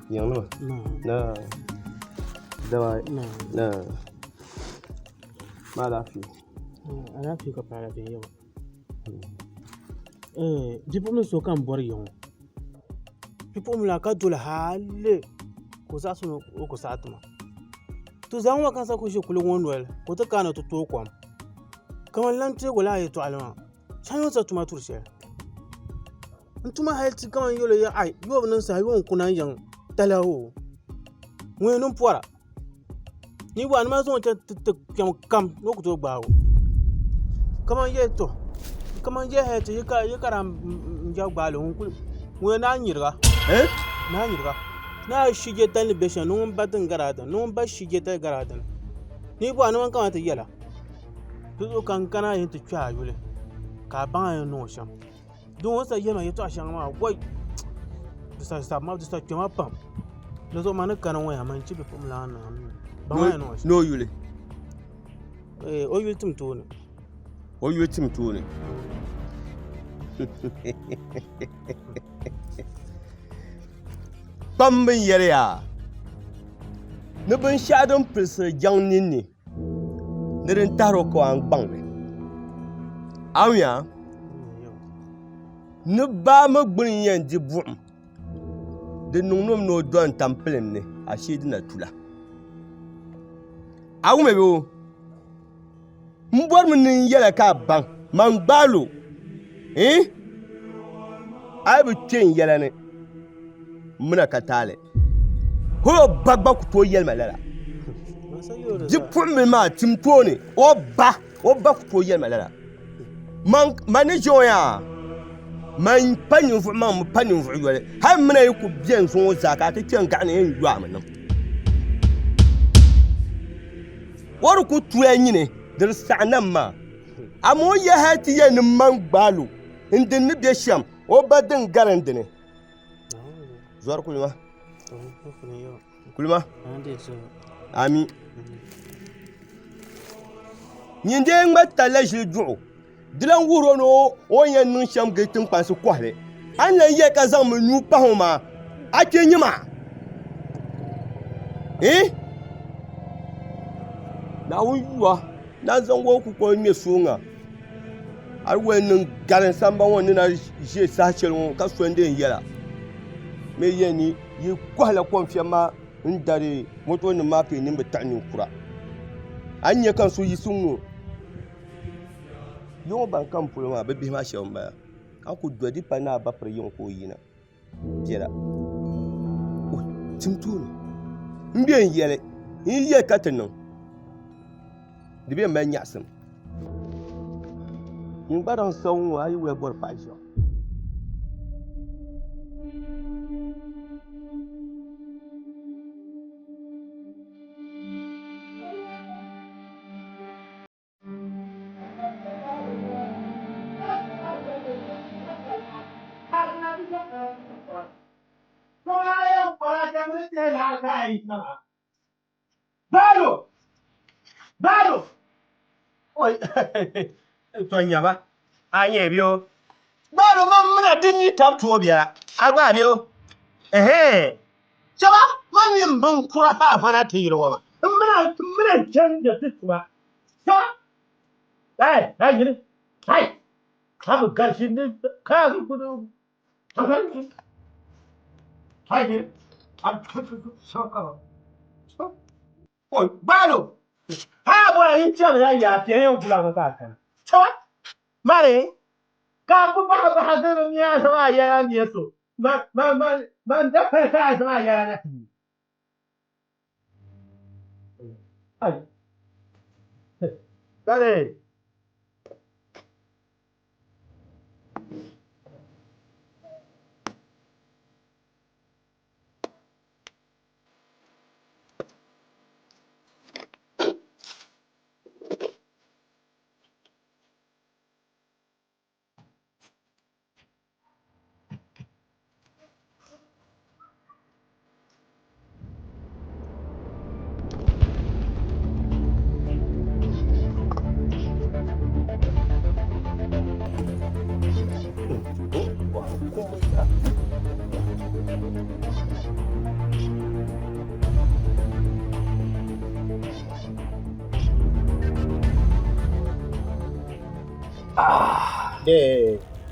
Yiŋnima naa daba naa maa alaafee alaafee ka paɣa alaafee n-nyɛ ba Bipuɣimbila so ka n bɔri ya ŋɔ bipuɣimbila ka doli hali ka o zaɣisi ni o ku saɣi ti ma to zaŋ ma kansa ku ʒi kuliga ŋɔ noli ka o ti kana ti tooi kom ka man lan teegi o lala yɛltɔɣali maa shɛli ni tuma turi shɛli n tuma hali ti kaman yɛl o ya ai yoobu niŋ saha yoo n kuna n yiŋ talahi o ŋun yɛn niŋ pɔra Ni bɔhi ni maa zaŋ o chaŋ ti ti kpɛm kam ni o ku tooi gbaagi o kaman yɛli to kaman yɛli hali ti yi ka daa n jɛri gbaali ŋun kuli ŋun yɛn naan nyiriga naan nyiriga ni a shije tali ni bɛ shɛm ni ŋun ba din gari a dini ni ŋun ba shije tali gari a dini ni bɔhi ni man kamani ti yɛla di zuɣu ka n kana yɛn ti kpɛ a yuli ka a baŋ a yɛn niŋ o shɛm Di ŋɔ sa yɛma yɛtɔɣa shɛŋa maa wai di sa sabima di sa kpɛma pam di zuɣu man ni kana ŋɔ yaa man chɛ bipuɣimbila maa niŋ baŋ a ni niŋ o shɛm ni o yuli o yuli tim tooni o yuli tim tooni kpamba n yɛli yaa ni binshɛɣu din pilisiri jaŋ ninni ni din tahiri o ka o gbaŋ ni a nya ni baa mi gbuni n-yɛn di buɣim di niŋ o mi ni o dɔni tampilim ni ashee di na tula a wummi bee m bɔrimi ni n yɛla ka a baŋ man gbaal o eh a yi bi kpe n yɛla ni m mi na ka taali hal o ba gba ku tooi yɛli ma lala bipuɣimbila maa tim tooni o ba o ba ku tooi yɛli ma lala man ni ʒe o yaa man pa ninvuɣu maŋ mi pa ninvuɣu yoli hal m mi na yi ku beni zuŋɔ zaa ka a ti kpe n-gaɣi ni yɛn yo a mi niŋ o di ku tula nyini di di saɣi nam maa amaa o ya hal ti yɛli ni man gbaal o n dini ni be shɛm o ba din gari n dini zɔri kulima kulima ami nyin dee ŋma talla ʒili duɣu di lan wuhiri o ni o ni yɛn niŋ shɛm gili tiŋkpansi kɔhili a ni lan yɛli ka zaŋmi nuu pahi o maa a kpe nyima eh Naawuni yuwa naan zaŋ o kukoli ŋmɛ sooŋa a di wali niŋ gari samba ŋɔ ni na ʒe saha shɛli ŋɔ ka so n-dee yɛla mi yɛn ni yi kɔhila kɔnfiɛm maa n-dari motonima maa ka yi nini bi taɣi ninkura a ni nya ka n so yiɣisi ŋ-ŋɔ yi ŋɔ ban kam polo maa bɛ bihi maa shɛba m-bala a ku do di pa ni a ba piri yiŋ ka o yina biɛla tim tooni n bɛ n yɛli n yi yɛli ka ti niŋ di bɛ mali nyaɣasim n gba daŋ sawu ŋɔ a yi wuli bɔri paɣa ʒiɛɣu Baalo! Baalo! Oi, to nyaba. A nyɛ biyo. Baalo man mina din yi tab tuo biɛla. A gba biyo. Ehe. Chaba, man mi bin kura pa fana ti yiri ŋɔ ma. N mina n mina chɛn da ti tuma. Chaba. Ai, ai yiri. Ai. Ka bi garisi ni ka bi gudu. Gbaalo ha bo yi chɛmi ya yaa piɛ yɛn gula ka ka kana chawa mari ka ku bahi bahi dini nya zaŋ a yɛla nyɛ so ma ma ma man da pali ka a zaŋ a yɛla na ti ai kare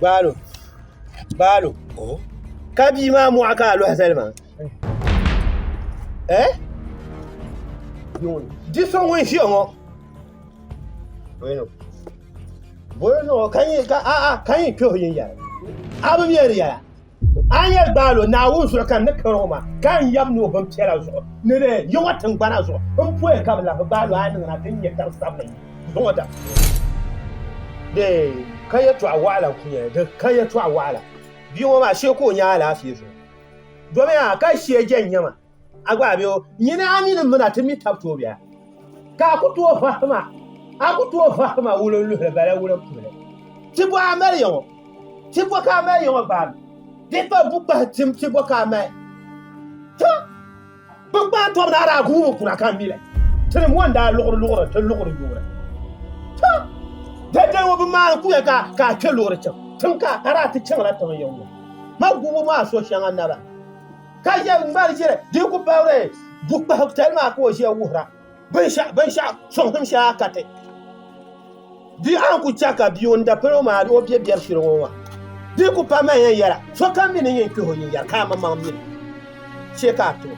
Gbaalo gbaalo ka bia maa mɔɣu ka a lɔhi zali maa eh di so ŋun ʒiya ŋɔ bɔyɔ ka yi ka a a ka yi kpɛ yin yɛra a bi mi di yɛla a yɛli gbaalo naawuni zuɣu ka n ni kari ŋɔ maa ka n yab ni o bin piɛla zuɣu ni di yi ŋɔ tingbana zuɣu n poya ka bi lahi gbaalo a niŋ na ti nyɛ tab sabili zuŋɔ da de ka yɛtɔɣa waɣala n ku nyɛli di ka yɛtɔɣa waɣala bia ŋɔ maa shee ka o nyɛ alaafee zuɣu domi a ka shee jɛn nyɛma a gba bɛ o nyini a mini mina ti mi tab tooi bɛla ka a ku tooi vahima a ku tooi vahima wulin luhili bala wulin puhili ti bɔ a mali ya ŋɔ ti bɔ ka a mali ya ŋɔ gbaami di pa bu kpahi tim ti bɔ ka a mali ti bi kpahi tɔbu ni a daa guumi kuna ka mili ti ni mɔni daa luɣiri luɣiri ti luɣiri yoori ti daidai ŋɔ bi maani kuya ka ka a kpɛ luɣiri chaŋ tiŋ ka a daa ti chaŋla tiŋ yiŋ ŋɔ ma gubu maa so shɛŋa naba ka yɛ ŋmari ʒiri di ku pahiri bukpahi tali maa ka o ʒiya wuhira binshɛɣu binshɛɣu sɔŋsim shɛli a ka ti di a ni ku chɛ ka bia ŋun dapili o maa o bɛ biɛri shiri ŋɔ maa di ku pa man yɛn yɛra sokam mi ni yɛn kpɛhi o yin yɛra ka a maŋmaŋ mi li shee ka a timi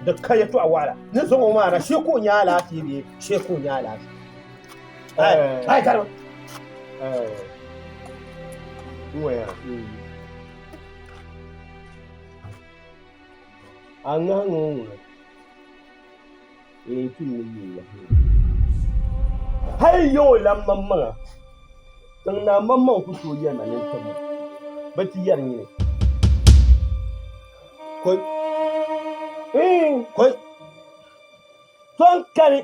di ka yɛtɔɣa waɣila ni zaŋ o maa na shee ka o nya alaafee bee shee ka o nya alaafee ai garima A ŋahi ŋɔ ŋuna yɛn tum ni yi yaha hali ya o lan maŋmaŋa tiŋ naa maŋmaŋ ku tooi yɛli ma ni n tim o bɛ ti yɛri nyini koi koi so n kani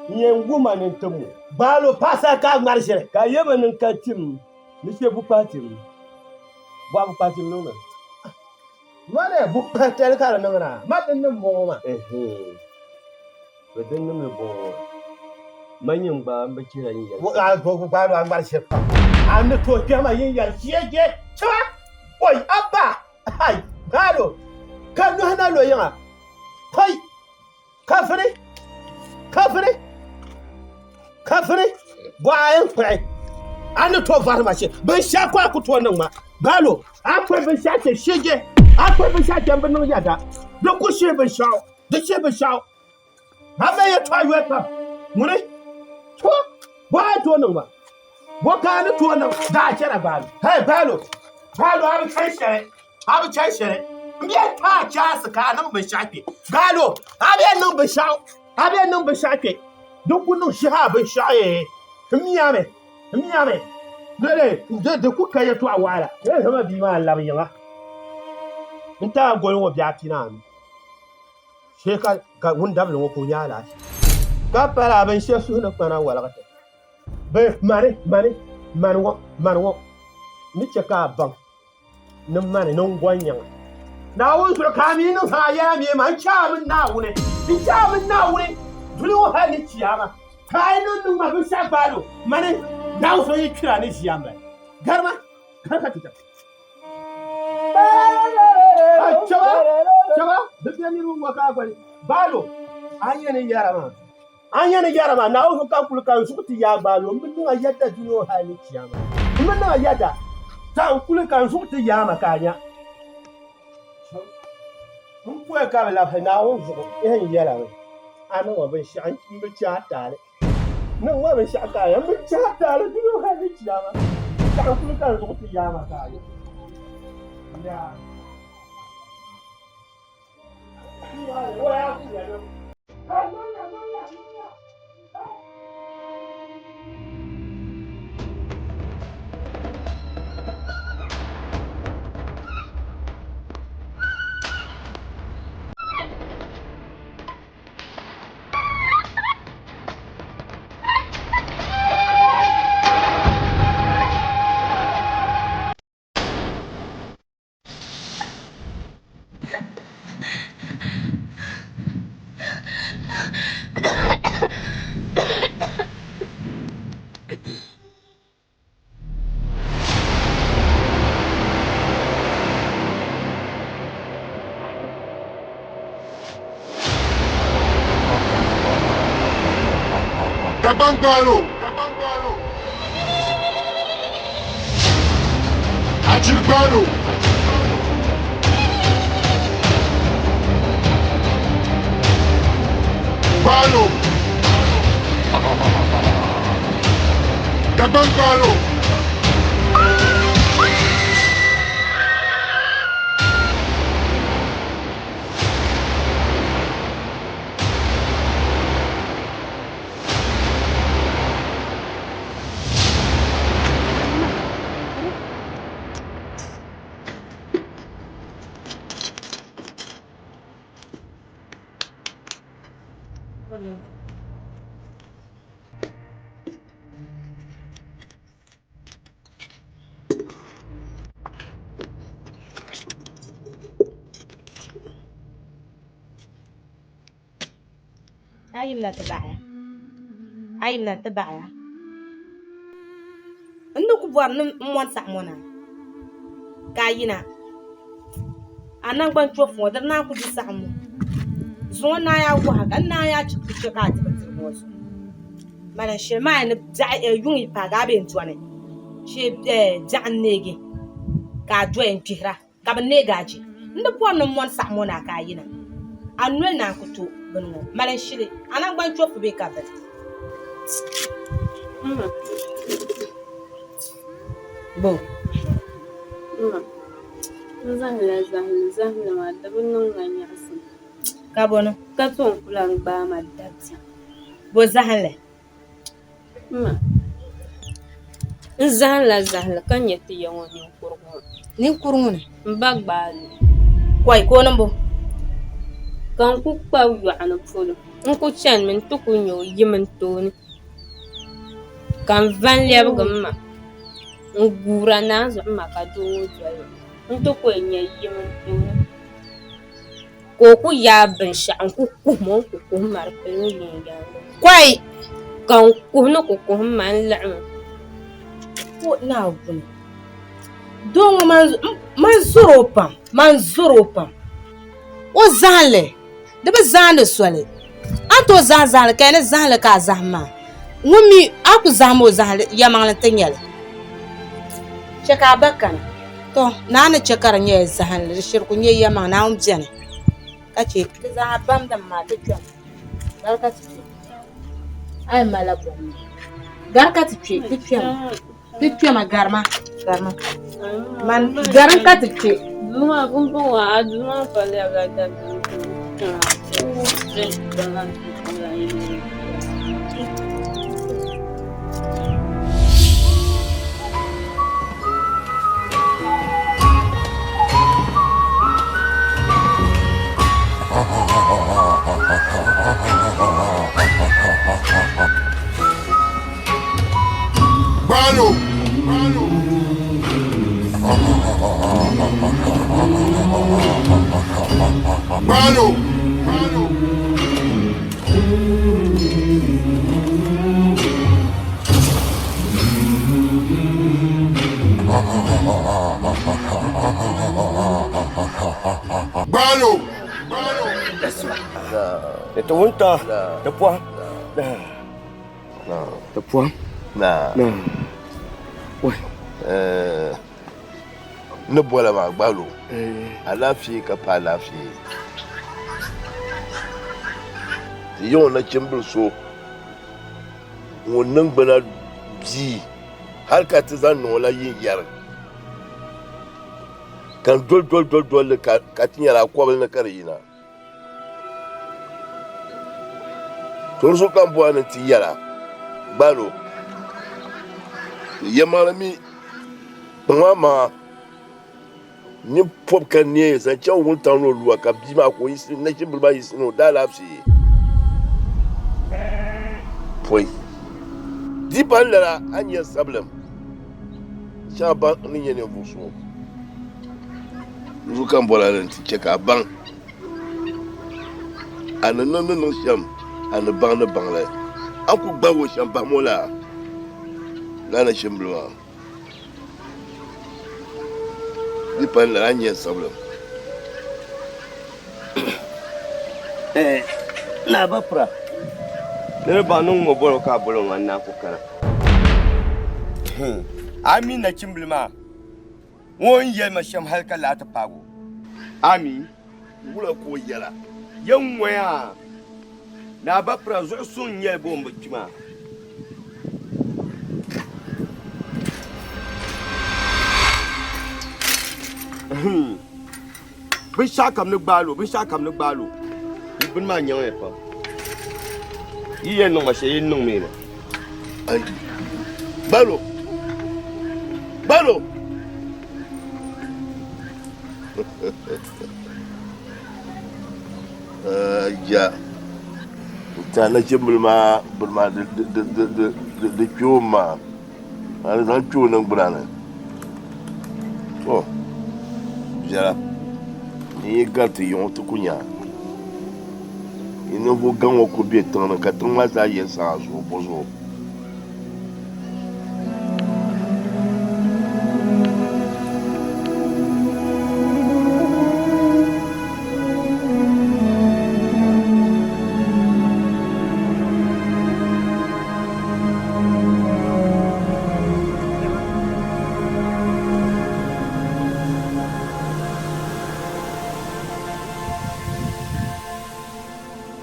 n yɛn wuhi ma ni n tim o gbaalo paɣasa ka a ŋmari ʒiri ka yɛma ni n ka tim ni shɛ bukpahi tim bɔɣu bukpahi tim niŋ na Mani bukpahi tali ka di niŋ na ma din ni m-bɔŋɔ maa. Bɛ din niŋ ni bɔŋɔ maa. Ma nyɛ n gba m bi chihira yin yɛli. A gbaalo a ŋmari shiri pam. A ni tooi kpɛhi ma yin yɛli shɛje chima oi abba ai gbaalo ka nuhi na lo yiŋa koi Kafiri! Kafiri! Kafiri! Bɔɣa yɛn kpuɣi a ni tooi vari ma shee binshɛɣu ka a ku tooi niŋ ma Gbaalo a kpuɣi binshɛɣu kpɛ shege a kpuɣi binshɛɣu kpɛ n bi niŋ yɛda di ku shihi binshɛɣu di shihi binshɛɣu a mali yɛltɔɣa yoli pam ŋuni to bɔɣa yɛn tooi niŋ ma bɔ ka a ni tooi niŋ daa chɛna Gbaalo hei Gbaalo Gbaalo a bi chani shɛli A bi chani shɛli m bɛ taai chaansi ka a niŋ binshɛɣu kpɛ Gbaalo a bɛ niŋ binshɛɣu a bɛ niŋ binshɛɣu kpɛ di ku niŋ shihi a binshɛɣu ee n miami n miami di di ku ka yɛltɔɣa waɣala n zama bia maa n labi yiŋa n taai goli ŋɔ biɛɣu pinaanu shee ka ka ŋun dabili ŋɔ ka o nyɛ alaafee ka pala a binshɛli suhu ni kpana waligi ti bɛ mani mani mani ŋɔ mani ŋɔ ni chɛ ka a baŋ ni mani ni n gɔn nyaŋa. Naawuni zuɣu ka a mi niŋ zaŋ a yɛla mi ma, n chɛ a mini Naawuni, n chɛ a mini Naawuni dunia ŋɔ hali ni chiyaama. Ka a yi niŋ niŋ ma binshɛɣu gbaal o, mani Naawuni so yi kpir a ni ʒiya m-bala. Garima, gari ka ti chaŋ. Chɛba, chɛba, di be niriba ŋɔ ka a gba ni gbaal o, a ni yɛn ni yɛra maa. A ni yɛn ni yɛra maa, Naawuni zuɣu ka n kuli ka n zuɣu ti yaai gbaal o, m bi niŋ a yɛda dunia ŋɔ hali ni chiyaama. M bi niŋ a yɛda, ka n kuli ka n zuɣu ti yaai ma ka a nya. M poya ka bi labisi Naawuni zuɣu n yɛla mi, a niŋ ma binshɛɣu m bi chɛ a taali. Niŋ ma binshɛɣu ka a nya, m bi chɛ a taali dunia ŋɔ hali ni chiyaama. Ka n kuli ka n zuɣu ti yaai ma ka a nya. Yaa. Dagbaŋ gbaalo. Ajiri gbaalo. Gbaalo. Dagbaŋ gbaalo. A yimina ti baɣaya a yimina ti baɣaya n ni ku bɔri ni n mɔni saɣim ŋɔ na ka a yina a naŋgbani chofu ŋɔ di naan ku di saɣim ŋɔ zuŋɔ naai a wahu ka n naai a chɛ ka a di bindirigu ŋɔ zuɣu mali n shili maa ni yuŋ yi paagi a bee n dɔni shee biɛɣu n-neegi ka a doya n-kpihira ka bɛ neegi a je. N ni bɔri ni m mɔni saɣim ŋɔ ni a ka a yina, a noli naan ku to bini ŋɔ. Mali n-shili, a naŋgbani chofu bee ka bini? Bo? Mma, n zahimla zahimli, zahimli maa di bi niŋ ma nyaɣisim. Ka bo ni? Ka tom ku lan gbaai ma dabiɛm. Bo zahimli? Mma, n zahimla zahimli ka nya ti ya ŋɔ ninkurigu ŋɔ. Ninkurigu ŋuni? M ba gbaai li. Kɔi ka o niŋ bo? Ka n ku kpabi yɔɣu ni polo. N ku chanimi nti ku nya o yim n tooni ka n va n-lɛbigi m ma n-guura naanzuɣu m ma ka doo ŋɔ doli ma nti ku yɛn nya yim n tooni. Ka o ku yaai binshɛɣu n-ku kuhi ma o ni ku kuhi ma di pilimi yi n yaaŋa. Kɔi! Ka n kuhi ni ku kuhi ma n-liɣi ma. O Naawuni, doo ŋɔ man zɔr o pam, man zɔr o pam. O zahim li, di bi zaandi soli. A ni tooi zahim zahimli ka yi ni zahim li ka a zahim maa. Ŋun mi a ku zahim o zahimli, yɛlimaŋli nti nyɛ li. Chɛ ka a ba kana. Tɔ! Naa ni chɛ ka di nyɛla zahinli, di shiri ku nyɛ yɛlimaŋli, Naawuni beni ka chɛ. Di zaa bamdimi maa ti kpɛmi, gari ka ti kpe. A yɛn malila buɣim maa. Gari ka ti kpe, ti kpɛmi, ti kpɛma, garima, garima. Man, garim ka ti kpe. Duu maa pumpɔŋɔ a duu maa pa lɛbila dabiɛm Gbalo. Gbalo. Ti wuntaŋ ti pɔhim. Ti pɔhim. Ni bɔla maa gbalo alaafee ka pa alaafee. Ti yiŋ o nachimbili so ŋun niŋgbuna bia hal ka ti zaŋ niŋ o la yin yɛri ka n doli doli doli doli li ka ti nyɛla a kɔbili ni ka di yina. Tɔri so ka n bɔra ni ti yɛla gbalo yɛlimaŋli mi kpaŋ maŋa ni pɔbi ka neei zaŋ chaŋ wuntaŋ ni o luwa ka bia maa ka o yiɣisi nachimbili maa yiɣisi ni o daalaafee pɔi di pa lala a ni yɛn sabilim shɛŋa baŋ ni nyɛ ninvuɣ so n zuɣu ka n bɔra ni n ti chɛ ka a baŋ A ni niŋ ni niŋ shɛm, a ni baŋ ni baŋ li. A ni ku gbaag o shɛm bahim o la lala nachimbila maa. Di pa ni lala, a ni nya n sabilim. Naa ba pira, ni di baŋ ni ŋ-ŋɔ bol o ka a bol o ŋa n-naan ku kana. A mi nachimbila maa ŋɔ ni yɛli ma shɛm hal ka laa ti paag o. A mi? Wula ka o yɛla? Yɛn ŋɔya ni a ba pira zuɣu suŋ n-nyɛli bɔ m-bi kpi maa? Binshɛɣu kam ni gbaal o, binshɛɣu kam ni gbaal o. Yi bini maa nyaŋya pam. Yi yɛn niŋ ma shɛli, yi niŋmi ma. Ayi. Gbaal o! Gbaal o! Ja n-tɛha nachimbila maa bini maa di kpe o maa a ni zaŋ kpe o niŋgbuna ni to viɛla n yi gariti yiŋɔ ti ku nya yi ninvuɣ gaŋ ŋɔ ku be tiŋ ni ka tiŋ maa zaa yɛn saɣim a zuɣu bɔzuɣu.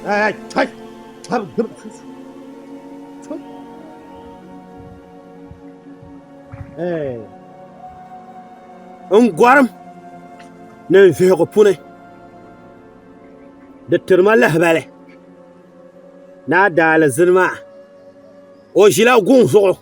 Hey, hey, hey. N gɔrim ni n vihigu puuni di tiri ma lahabali ni a daalizini maa o ʒila guŋ zuɣu.